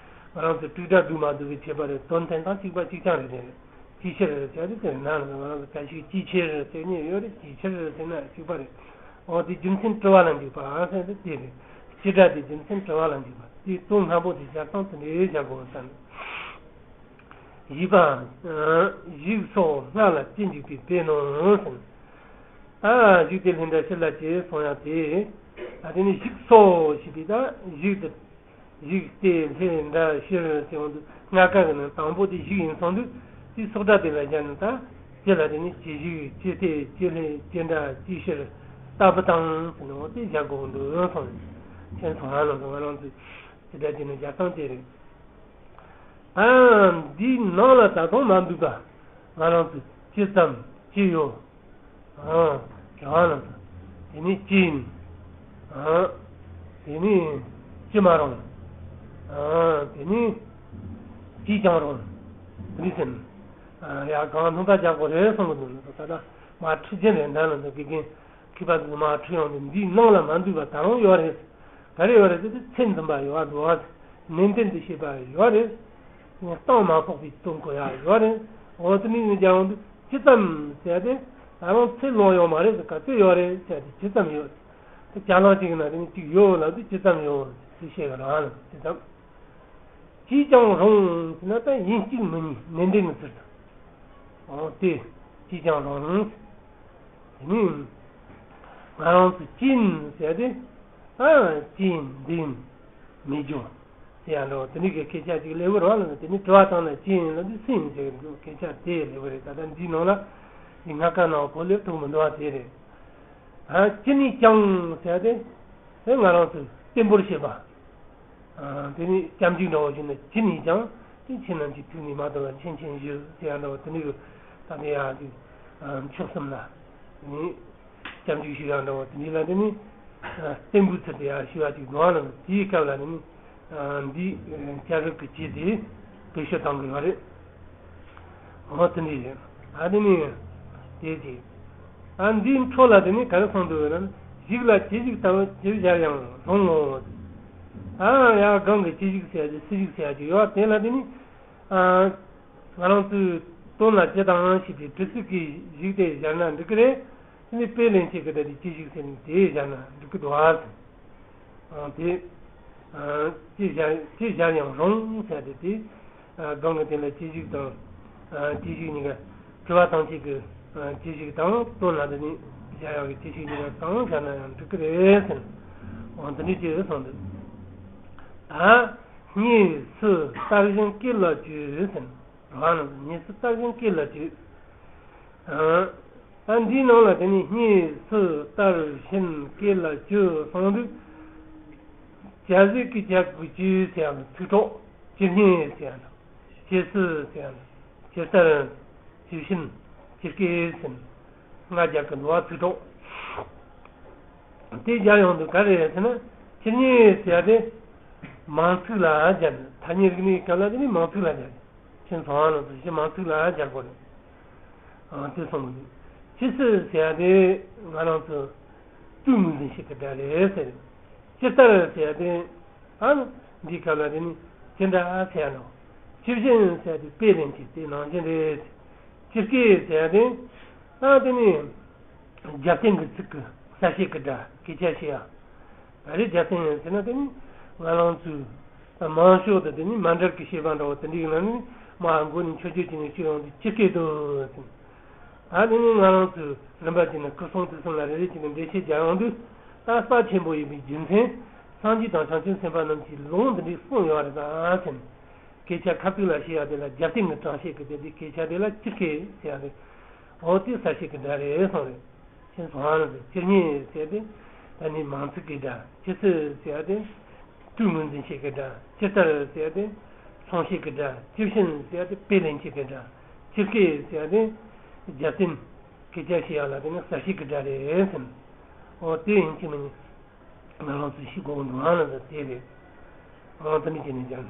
ང་རང་ཚོ་དྲུག་སྒྲ་བསྡུས་མ་བསྡུས་ཀྱི་ཁྱད་པར་རེད། དོན་ཕན་སྟངས་གཅིག་པ་གཅིག་རྐྱང་རེད་དེ། ཅིའི་ཕྱིར་ཟེར་དེ་དེ་ན་ང་རང་ཚོ་ཁ་ཤས་ཅིའི་ཕྱིར་ཟེར་མཁན་ཡོད་རེད། ཅིའི་ཕྱིར་ཟེར་ན་གཅིག་པ་རེད། འོ་དེ་རྒྱུ་མཚན་དྲི་བ་ལ་འཇུག་པ་ཟེར་དེ་དེ་རེད། སྤྱི་སྒྲ་དེ་རྒྱུ་མཚན་དྲི་བ་ལ་འཇུག་པ་དེ་དོན་སྔ་པོ་དེ་སྦྱར་སྟངས་དེ་འདྲའི་བྱ་དགོས་བསམ། བཞི་པ། གཞུག་སོགས་སྔ་ལ་ཅི་འཇུག་པའི་དཔེ་ནོ་ཟེར། ཨ། གཞུག་དེ་ལྷན་སྒྲ་ཕྱི་ལ་སྐྱེ་གསུང་ཡ་དེ། ད་དེ་ནི་གཞུག་སོགས་ཞེས་པའི་ད་གཞུག་དེ། གཞུག་སྟེ་ལྷན་སྒྲ་ཕྱིར་ཟེར་ཡོང་དུས་སྔ་ཀ་གི་ནང་དང་པོ་དེ་གཞུག་ཡིན་སོང་དུས་དེའི་སོགས་སྒྲ་དེ་ལ་སྦྱར་ནས་ད་ཅི་ལ་དེ་ནི་ཅི་གཞུག་ཅི་སྟེ་ཅི་ལྷན་ཅི་འདྲ་ཅི་ཕྱིར་ལྟ་བུ་དང་ཟེར་ནས་འོ་དེ་བཞག་དགོས་འདུག་སོང་ནས་མཁྱེན་སོང་ང་ལ་སོང་ང་རང་ཚོས་ཅི་འདྲ་བྱས་ནས་སྦྱར་སྟངས་དེ་རེད། ཨ། འདིའི་ནང་ལ་ད་དུང་མ་འདུས་པ། ང་རང་ཚོས་ཅི་ཙམ་ཅི་ཡོད། ཨ། རང་ལ་དེ་ནི་ཅི་ཡིན། ཨ། དེ་ནི་ཅི་མ་རུང་། ཨ། དེ་ནི་ཅིས་ཀྱང་རུང་། དེ་ནི་ཟིན། ཨ། ཡ་གང་སྣུམ་པ་རྒྱག་པོ་རེད་གསུང་གི་འདུག་ད་ལྟ་མ་ཁྲི་རྒྱན་རེད་འདྲ་ལ་འདུག་དགེ་རྒན་མཁས་པ་ཚོས་མ་ཁྲི་ཡོང་དུས་འདིའི་ནང་ལ་མ་འདུས་པ་ད་རུང་ཡོད་རེད། ག་རེ་ཡོད་རེད་ཟེར་དུས་ཚད་འཛིན་པ་ཡོད་འདུག་ནན་ཏན་དུ་བྱེད་པ་ཡོད་རེད། གཏིང་མ་ཕོག་པའི་དོན་གོ་ཡ་ཡོད་རེད། འོ་དེ་ནི་ཡིན་ཀྱང་འོང་དུས་ཅི་ཙམ་ཟེར་ཏེ་ད་རུང་ཚད་ལོངས་ཡོད་མ་རེད་ཟེར། ག་ཚོད་ཡོད་རེད་ཟེར་ཏེ་ཅི་ཙམ་ཡོད། དེ་ཅ་ལག་གཅིག་ན་དེ་ནི་གཅིག་ཡོད་ལབ་དུས་ཅི་ཙམ་ཡོད་ཟེར་བཤད་གི་རང་ལ་ཅི་ཙམ། ཅིས་ཀྱང་རུང་ཟེར་ན་ད་ཡིན་གཅིག་མིན་གཉིས་ནན་ཏན་གྱི་ཚུལ་དུ། འོ་དེ་ཅིས་ཀྱང་རུང་། དེ་ནི། ང་རང་ཚོ་ཅི་ཡིན་ཟེར་ཏེ། ཨ། ཅི་ཡིན་འདི་ཡིན། མི་འགྱུར། ཟེར་ཡ་འདྲ་བོ་དེ་འདྲའི་གི་སྐད་ཆ་ཅིག་སླེབས་ཀྱི་རེད་ལ། དེ་ནི་དྲི་བ་བཏང་ན་ཅི་ཡིན་ལབ་དུས་སུ་ཡིན་ཟེར་གྱི་འདུག་སྐད་ཆ་དེ་སླེབས་ཀྱི་རེད། ད་ལྟ་འདིའི་ནང་ལ་འདི་སྔ་ཀ་ནང་གོ་སླེབས་ཐུབ་མི་འདུག་བ། དེ་རེད། ཨ། ཅི་ནས་ཀྱང་ཟེར་ཏེ། དེ་ང་རང་ཚོས་བརྟན་པོར་བྱེད་པ། ཨ། དེ་ནི་སྐྱབས་འཇུག་འདྲ་བོ་བྱས་ན་ཅི་ནས་ཀྱང་དེ་ཁྱེད་རྣམས་ཀྱི་ཐུགས་ནི་མ་དོར་བར་མཁྱེན་ཅིང་ཞུ་ཟེར་ཡ་འདྲ་བོ་དེ་འདྲའི་གི་ད་ལྟ་ཡ་ཅིག་ཨ། མཆོག་གསུམ་ལ་དེ་ནི་སྐྱབས་འཇུག་ཞུ་ཡ་འདྲ་བོ་དེ་འདྲའི་ལ་དེ་ནི་ཨ། བརྟན་པོའི་ཚུལ་དུ་ཡ་ཞུ་ཡ་ཅིག་འདུག་ཨ་ལ། དེའི་སྐབས་ལ་དེ་ནི་ཨ། འདི་ཨ། སྐྱབས་རིགས་ཀྱི་ཆེད་དེ་བེད་སྤྱོད་གཏང་གི་ཡོད་རེད། འོ་དེ་འདྲ་ཡིན། ཨ། དེ་ནི་དེ་ཅི། ཨ། འདིའི་འཕྲོ་ལ་དེ་ནི་ག་རེ་གསུངས་འདུག་ན། གཞུག་ལ་ཅི་གཞུག་ལྟ་བུ་ཅི་སྦྱར་ཡང་རུང་ངོ་། ཨ། ཡ་གང་གི་ཅི་གཞུག་ཟེར་ཡ་ཅི་སུ་གཞུག་ཟེར་ཡ་ཅི་ཡོད། དེ་ལ་དེ་ནི་ཨ། ང་རང་ཚོའི་དོན་ལ་ཅི་དང་ཞེས་པའི་དྲི་ཚིག་གི་གཞུག་དེ་སྦྱར་ན་འགྲིག་གི་རེད། དེ་ནི་དཔེ་ལེན་བྱེད་ཀྱི་ད་དེ་ཅི་གཞུག་ཟེར་ནས་དེ་སྦྱར་ན་འགྲིག་གི་འདུག་ཨ། དེ། ཅི་བྱ་ཅི་བྱ་ཡང་རུང་ཟེར་ཏེ་དེ། གང་གི་དེ་ལ་ཅི་གཞུག་དང་། ཅི་གཞུག་གཉིས་ཀ་དྲི་བ་དང་བཅས་ཀྱི་ཅི་གཞུག་དང་དོན་ལ་དེ་ནི་བྱ་ཡག་གི་ཅི་གཞུག་གཉིས་ཀ་གང་བྱ་ན་ཡང་འགྲིག་གི་རེད་ཟེར། འོ་འདི་འདྲ་ཅིག་གསུངས་འདུག་ད་སྙེད་སུ་ལྟར་བཞིན་སྐད་ལ་བཅོས་ཟེར། རང་ཉིད་སུ་ལྟར་བཞིན་སྐད་ལ་བཅོས། ཨ། འདིའི་ནང་ལ་དེ་ནི་སྙེད་སུ་ལྟར་བཞིན་སྐད་ལ་བཅོས་གསུངས་དུས། བྱ་ཟེར་གི་བྱ་དགོས་ཀྱི་ཟེར་ཡང་ཚིག་གྲོགས་ཇི་སྙེད་ཟེར་ཡང་ཇི་སུ་ཟེར་ཡང་ཇི་ལྟར་ཇི་བཞིན་ཇི་སྐད་ཟེར་ལྔ་རྒྱག་གི་འདུག་བ། ཚིག་གྲོགས་དེ་སྦྱར་ཡོང་དུས་ག་རེ་རེད་ཟེར་ན། ཇི་སྙེད་ཟེར་ཡ་དེ། མིང་ཚིག་ལ་སྦྱར། ཐ་སྙད་རིག་གནས་སྐབས་ལ་དེ་ནི་མིང་ཚིག་ལ་སྦྱར། ཁྱེད་ཚོ་ཧང་ལ་སོ་ཞེས་མིང་ཚིག་ལ་སྦྱར་དགོས་རེད། ཨང་དེ་སོང་གི་འདུག་ཇི་སྲིད་ཟེར་ཡ་དེ་ང་རང་ཚོ་དུས་ངོས་འཛིན་བྱེད་ཀྱི་སྒྲ་རེད་ཟེར། ཇི་ལྟར་ཟེར་ཡ་དེ་ཨང་འདིའི་སྐབས་ལ་དེ་ནི་ཇི་འདྲ་ཟེར་ཡ་ནོ། ཇི་བཞིན་ཟེར་ཡ་དེ་དཔེ་ལེན་གྱི་དེ་ནང་བཞིན་རེད། ཇི་སྐད་ཟེར་ཡ་དེ་ཨང་དེ་ནི། རྒྱབ་རྟེན་གྱི་ཚིག་གི་གསལ་བཤད་ཀྱི་སྒྲ་སྐད་ཆ་བཤད་ཡ། ད་རེས་རྒྱབ་རྟེན་ཡིན་ཟེར་ན་དེ་ནི་ང་རང་ཚོའི་མང་ཤོས་དང་དེ་ནི་མ་འབྲེལ་གྱི་བཤད་པ་འདྲ་བོ་དེ་འདྲའི་ནང་ནས་མ་མགོ་ནས་མཆོད་བརྗོད་བྱས་ནས་བཤད་ཡོང་དུས་ཇི་སྐད་དུ་ཟེར། ད་དེ་ནི་ང་རང་ཚོའི་རིམ་པ་བྱས་ནས་སྐུ་གསུང་ཐུགས་གསུམ་ལ་རེ་རེ་བྱས་ནས་འགྲེལ་བཤད་རྒྱག་ཡོང་དུས་ད་རྩ་ཆེན་པོ་ཡིན་པའི་རྒྱུ་མཚན་སངས་རྒྱས་དང་བྱང་ཆུབ་སེམས་དཔའ་རྣམས་ཀྱིས་ལུང་འདི་འདྲའི་གསུངས་ཡོད་རེད་ད་ཟེར། སྐད་ཆ་ཁ་ཐུག་ལ་བཤད་ཡ་དེ་ལ་རྒྱབ་རྟེན་གྱི་གྲངས་བཤད་ཀྱི་དེ་དེ་སྐད་ཆ་དེ་ལ་ཇི་སྐད་ཟེར་ཡ་རེད། འོ་དེ་གསལ་བཤད་ཀྱི་སྒྲ་རེད་གསུངས་རེད། ཁྱེད་ཚོ་ཧང་ལ་ཟེར་ཇི་སྙེད་ཟེར་ཏེ་ད་ནི་མིང་ཚིག་གི་སྒྲ། ཇི་སྲིད་ཟེར་ཏེ་དུས་ངོས་འཛིན་བྱེད་ཀྱི་སྒྲ། ཇི་ལྟར་ཟེར་ཏེ་མཚུངས་བཤད་ཀྱི་སྒྲ། ཇི་བཞིན་ཟེར་ཏེ་དཔེ་ལེན་བྱེད་ཀྱི་སྒྲ། ཇི་སྐད་ཟེར་ཏེ་རྒྱབ་རྟེན་སྐད་ཆ་བཤད་ཡ་ལ་དེ་ནི་གསལ་བཤད་ཀྱི་སྒྲ་རེད་ཟེར། འོ་དེ་ཡིན་གཅིག་མིན་གཉིས། ང་རང་ཚོས་ཤེས་དགོས་འདུག་ཨང་ལ་དེ་རེད། ཨང་དེ་འདྲ་བྱས་ནས་ཀྱང་ད།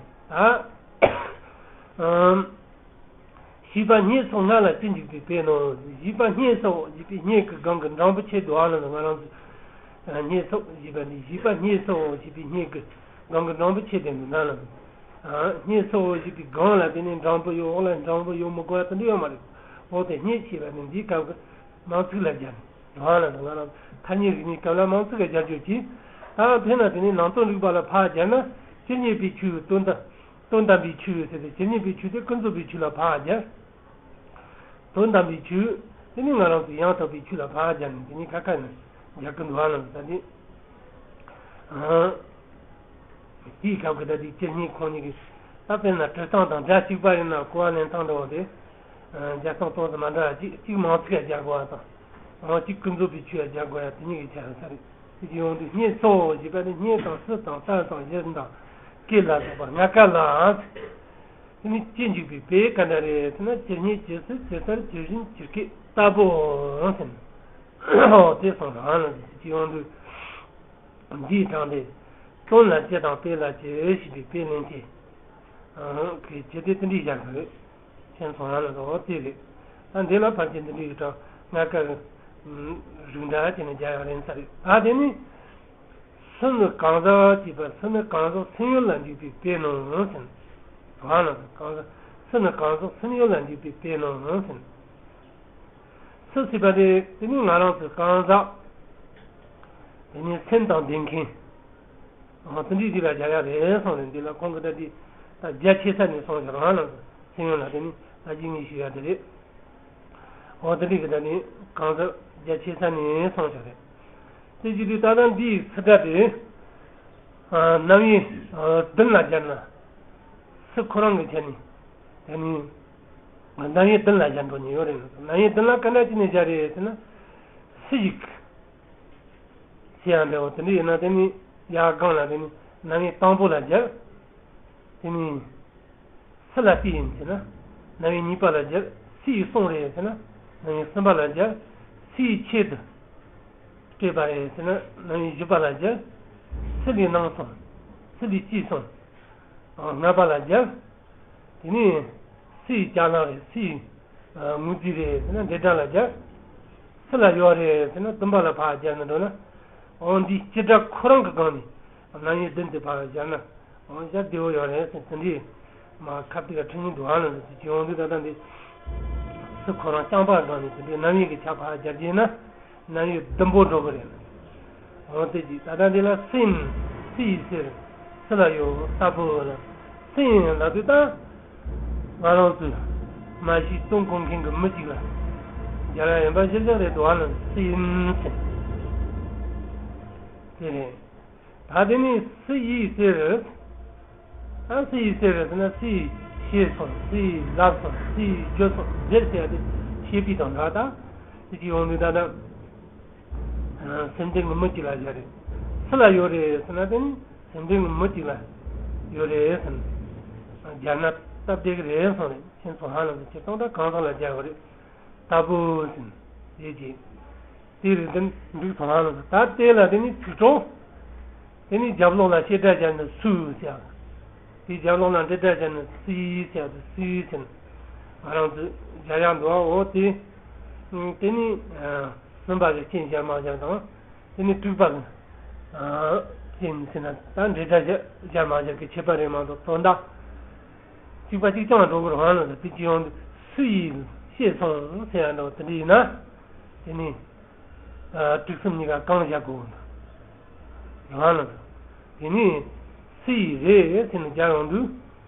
ཨམ། བཞི་པ་སྙེད་སོགས་ལྔ་ལ་ཅི་འཇུག་པའི་དཔེ་ནོ། བཞི་པ་སྙེད་སོགས་ཞེས་པའི་སྙེད་ཀྱི་སྒང་གི་འགྲེང་བུ་ཆེ་འདུག་ཨང་ལ་ང་རང་ཚོས། སྙེད་སོགས་ཞེས་པ་འདི་བཞི་པ་སྙེད་སོགས་ཞེས་པའི་སྙེད་ཀྱི་སྒང་གི་འགྲེང་བུ་ཆེ་དེ་འདུག་ན་ལ། སྙེད་སོགས་ཞེས་པའི་སྒང་ལ་དེ་ནས་འགྲེང་བུ་ཡོད། འོག་ལ་འགྲེང་བུ་ཡོད་མི་དགོས་པ་དེ་འདྲ་ཡོད་མ་རེད། འོ་དེ་སྙེད་ཞེས་པ་ནི་འདིའི་སྐབས་ཀྱི་མིང་ཚིག་ལ་སྦྱར་ནས། རང་ལ་ང་རང་ཐ་སྙད་རིག་གནས་སྐབས་ལ་མིང་ཚིག་གི་སྦྱར་བྱེད་ཀྱིས། ད་དེ་ན་དེ་ནས་ནང་དོན་རིག་པ་ལ་ཕར་སྦྱར་ན་ཇི་སྙེད་པའི་ཆོས་དོན་དམ། དོན་དམ་པའི་ཆོས་ཟེར་ཏེ་ཇི་སྙེད་པའི་ཆོས་དེ་ཀུན་རྫོབ་པའི་ཆོས་ལ་ཕར་སྦྱར། དོན་དམ་པའི་ཆོས་དེ་ནི་ང་རང་ཚོའི་ཡང་དག་པའི་ཆོས་ལ་ཕར་སྦྱར་ནས་དེ་ནི་ཁ་ཁ་ནས་སྦྱར་གི་འདུག་ཨ་ལ་ད་དེ། དེའི་སྐབས་ཀྱི་ད་དེ་ཇི་སྙེད་ཁོང་གཉིས་ཀྱིས་ད་དཔེར་ན་འབྲི་སྟངས་དང་སྒྲ་གཅིག་པ་ཡིན་ན་གོ་བ་ལེན་སྟངས་འདྲ་བོ་དེ། རྒྱ་སྟངས་སྟངས་སུ་མ་འདྲ་བ་གཅིག་གཅིག་མིང་ཚིག་ལ་སྦྱར་དགོས་པ་དང་། འོ་གཅིག་ཀུན་རྫོབ་པའི་ཆོས་ལ་སྦྱར་དགོས་ཡ་དེ་གཉིས་ཀྱི་ཆ་ཡོད་ས་རེད། དེ་ཡོང་དུས་སྙེད་སོགས་ཞེས་པ་ནི་སྙེད་དང་སྲིད་དང་རྟ་དང་གཞི་དང་སྐད་ལ་སོགས་པ་ལྔ་ཀ་ལ། དེ་ནི་ཅི་འཇུག་པའི་དཔེ་ག་འདྲ་རེད་ཟེར་ན་ཇི་སྙེད་ཇི་སྲིད་ཇི་ལྟར་ཇི་བཞིན་ཇི་སྐད་ལྟ་བུའོ་ཟེར་ན། འོ་དེ་སོང་རང་ལ་ཅི་ཡོང་དུས། འདིའི་གྲངས་དེ། དོན་ལ་ཅི་དང་དཔེ་ལ་ཅི་ཞེས་པའི་དཔེ་ལེན་ཏེ། གི་ཇི་དེ་དེ་འདྲའི་སྦྱར་དགོས། ཁྱེད་ཚོ་རང་ལ་འོ་དེ་རེད། ཨ་འདི་ལ་ཕལ་ཆེར་འདི་འདྲའི་གྲངས་ལྔ་ཀ་རིགས་འདྲ་བྱས་ནས་སྦྱར་ཡ་རེད་ས་རེད། ད་དེ་ནི། སུ་ནི་གང་ཟག་ཅེས་པ་སུ་ནི་གང་ཟག་སེམས་ཡུལ་ལ་འཇུག་པའི་དཔེ་ནོ་ཟེར། གང་ལ་གང་ཟག་སུ་ནི་གང་ཟག་སེམས་ཡུལ་ལ་འཇུག་པའི་དཔེ་ནོ་ཟེར། སུ་ཟེར་བ་དེ་དེ་ནི་ང་རང་ཚོའི་གང་ཟག་དེ་ནི་སེམས་དང་ལྡན་མཁན། དེ་འདྲའི་རིགས་ལ་སྦྱར་ཡ་རེད་གསུངས་རེད། འདི་ལ་ཁོང་གི་ད་དེ་ད་རྒྱ་ཆེ་ས་ནས་གསུངས་ཤག་རང་རང་གི་སེམས་ཡོད་ལ་དེ་ནི་ད་ཅི་ངས་ཞུ་ཡ་དེ་རེད། འོ་དེ་འདྲའི་གི་ད་ནི་གང་ཟག་རྒྱ་ཆེ་ས་ནས་གསུངས་ཤག་རེད། དེ་བྱེད་དུས་ད་ལྟ་འདིའི་སུ་སྒྲ་དེ་རྣམ་དབྱེ་བདུན་ལ་སྦྱར་ན་སུ་ཁོ་རང་གི་ཆ་ནས་དེ་ནི་རྣམ་དབྱེ་བདུན་ལ་སྦྱར་འགྲོ་ནི་ཡོད་རེད། རྣམ་དབྱེ་བདུན་ལ་ག་འདྲ་བྱས་ནས་སྦྱར་རེད་ཟེར་ན། སུ་ཞིག་ཟེར་ཡང་འདྲ་བོ་དེ་འདྲ་ཡིན་ན་དེ་ནི་ཡར་སྒང་ལ་དེ་ནི་རྣམ་དབྱེ་དང་པོ་ལ་སྦྱར། དེ་ནི་སུ་ལ་ལྟོས་ཡིན་ཟེར་ན་རྣམ་དབྱེ་གཉིས་པ་ལ་སྦྱར། སུ་ཡིས་གསུངས་རེད་ཟེར་ན་རྣམ་དབྱེ་གསུམ་པ་ལ་སྦྱར། སུ་ཡིས་ཆེད་དུ་སྤྲད་པ་རེད་ཟེར་ན་རྣམ་དབྱེ་བཞི་པ་ལ་སྦྱར། སུ་ལས་གནང་སོང་། སུ་ལས་སྐྱེས་སོང་། ལྔ་པ་ལ་སྦྱར། དེ་ནས་སུ་ཡི་ཅ་ལག་རེད། སུ་ཡི་དངུལ་རྫས་རེད་ཟེར་ན་འབྲེལ་སྒྲ་ལ་སྦྱར། སུ་ལ་ཡོད་རེད་ཟེར་ན་བདུན་པ་ལ་ཕར་སྦྱར་ན་འགྲོ་ན། འོ་འདིའི་སྤྱི་སྒྲ་ཁོ་རང་གི་སྒང་ནས་རྣམ་དབྱེ་བདུན་དེ་ཕར་སྦྱར་ན། འོ་སྦྱར་བདེ་བོ་ཡོད་རེད་ཟེར་དེ་འདྲའི་མ་ཁ་ཏིག་ག་ཁྲི་ཉིན་འདུག་ཨ་ལ་ཟེར་གྱི་ཡོང་དུས་ད་ལྟ་འདི། སུ་ཁོ་རང་རྐྱང་པ་སྒང་ནས་དེ་འདྲའི་རྣམ་དབྱེ་གི་ཆ་ཕར་སྦྱར་གྱི་ན། རྣམ་དབྱེ་བདུན་པོ་འགྲོ་གི་རེད། འོ་དེ་ཅིག་ད་ལྟ་འདི་ལ་སུ་ཡིན། སུ་ཡིས་ཟེར། སུ་ལ་ཡོད་ལྟ་བུ་ལ། སུ་ཡིན་ལབ་དུས་ད། ང་རང་ཚོས་མ་གཞི་སྟོན་གོ་མཁན་གྱི་མི་གཅིག་ལ་སྦྱར་ཡ་ཡིན་པ་གཞིར་བཞག་རེད་འདུག་ཨ་ལ་སུ་ཡིན་ཟེར། དེ་རེད། ད་དེ་ནི་སུ་ཡིས་ཟེར། ཨ་སུ་ཡིས་ཟེར་ཟེར་ན་སུ་ཡིས་ཤེས་སོང་། སུ་ཡིས་ལབ་སོང་། སུ་ཡིས་བརྗོད་སོང་། ཟེར་ཟེར་ཡ་དེ་ཤེས་པའི་དང་འདྲ་ད། དེ་ཅིག་ཡོང་དུས་ད་ད། སེམས་ལྡན་གྱི་མི་གཅིག་ལ་སྦྱར་རེད། སུ་ལ་ཡོད་རེད་ཟེར་ན་དེ་ནི་སེམས་ལྡན་གྱི་མི་གཅིག་ལ་ཡོད་རེད་ཟེར་ན། སྦྱར་ན་སྟབས་བདེ་གི་རེད་གསུངས་རེད། ཁྱེད་ཚོ་ཧ་ལམ་དུ་སྤྱིར་བཏང་ད་གང་ཟག་ལ་སྦྱར་བ་རེད། ལྟ་བུ་ཟེར་ན་ཡོད་ཀྱི། དེའི་རིགས་འདི་འགྲིག་སོང་ཧ་ལམ་དུ་ད་དེ་ལ་དེ་ནི་ཚིག་གྲོགས། དེ་ནས་རྒྱབ་ལོགས་ལ་བྱེད་སྒྲ་སྦྱར་ན་སུ་ཟེར། དེའི་རྒྱབ་ལོགས་ལ་འབྲེལ་སྒྲ་སྦྱར་ན་སུའི་ཟེར་དུ་སུའི་ཟེར་ན་ང་རང་ཚོས་སྦྱར་ཡག་འདུག་འོ་དེ། དེ་ནས་གསུམ་པ་གི་རྐྱེན་སྦྱར་མ་སྦྱར་དང་། དེ་ནས་དྲུག་པ་གི་རྐྱེན་ཟེར་ན་ད་འབྲེལ་སྒྲ་སྦྱར་མ་སྦྱར་གི་ཁྱད་པར་རེད་མ་གཏོགས་དོན་དག་གཅིག་པ་གཅིག་རྐྱང་འགྲོ་གི་རང་ལ་དེ་གཅིག་ཡོང་དུས་སུ་ཡིས་ཤེས་སོང་ཟེར་ཡ་འདྲ་བ་དེ་འདྲ་ཡིན་ན། དེ་ནི་དྲུག་གསུམ་གཉིས་ཀ་གང་བཞག་དགོས་འདུག་རང་ལ་དེ་ནི་སུ་ཡིས་རེད་ཟེར་ནས་སྦྱར་ཡོང་དུས།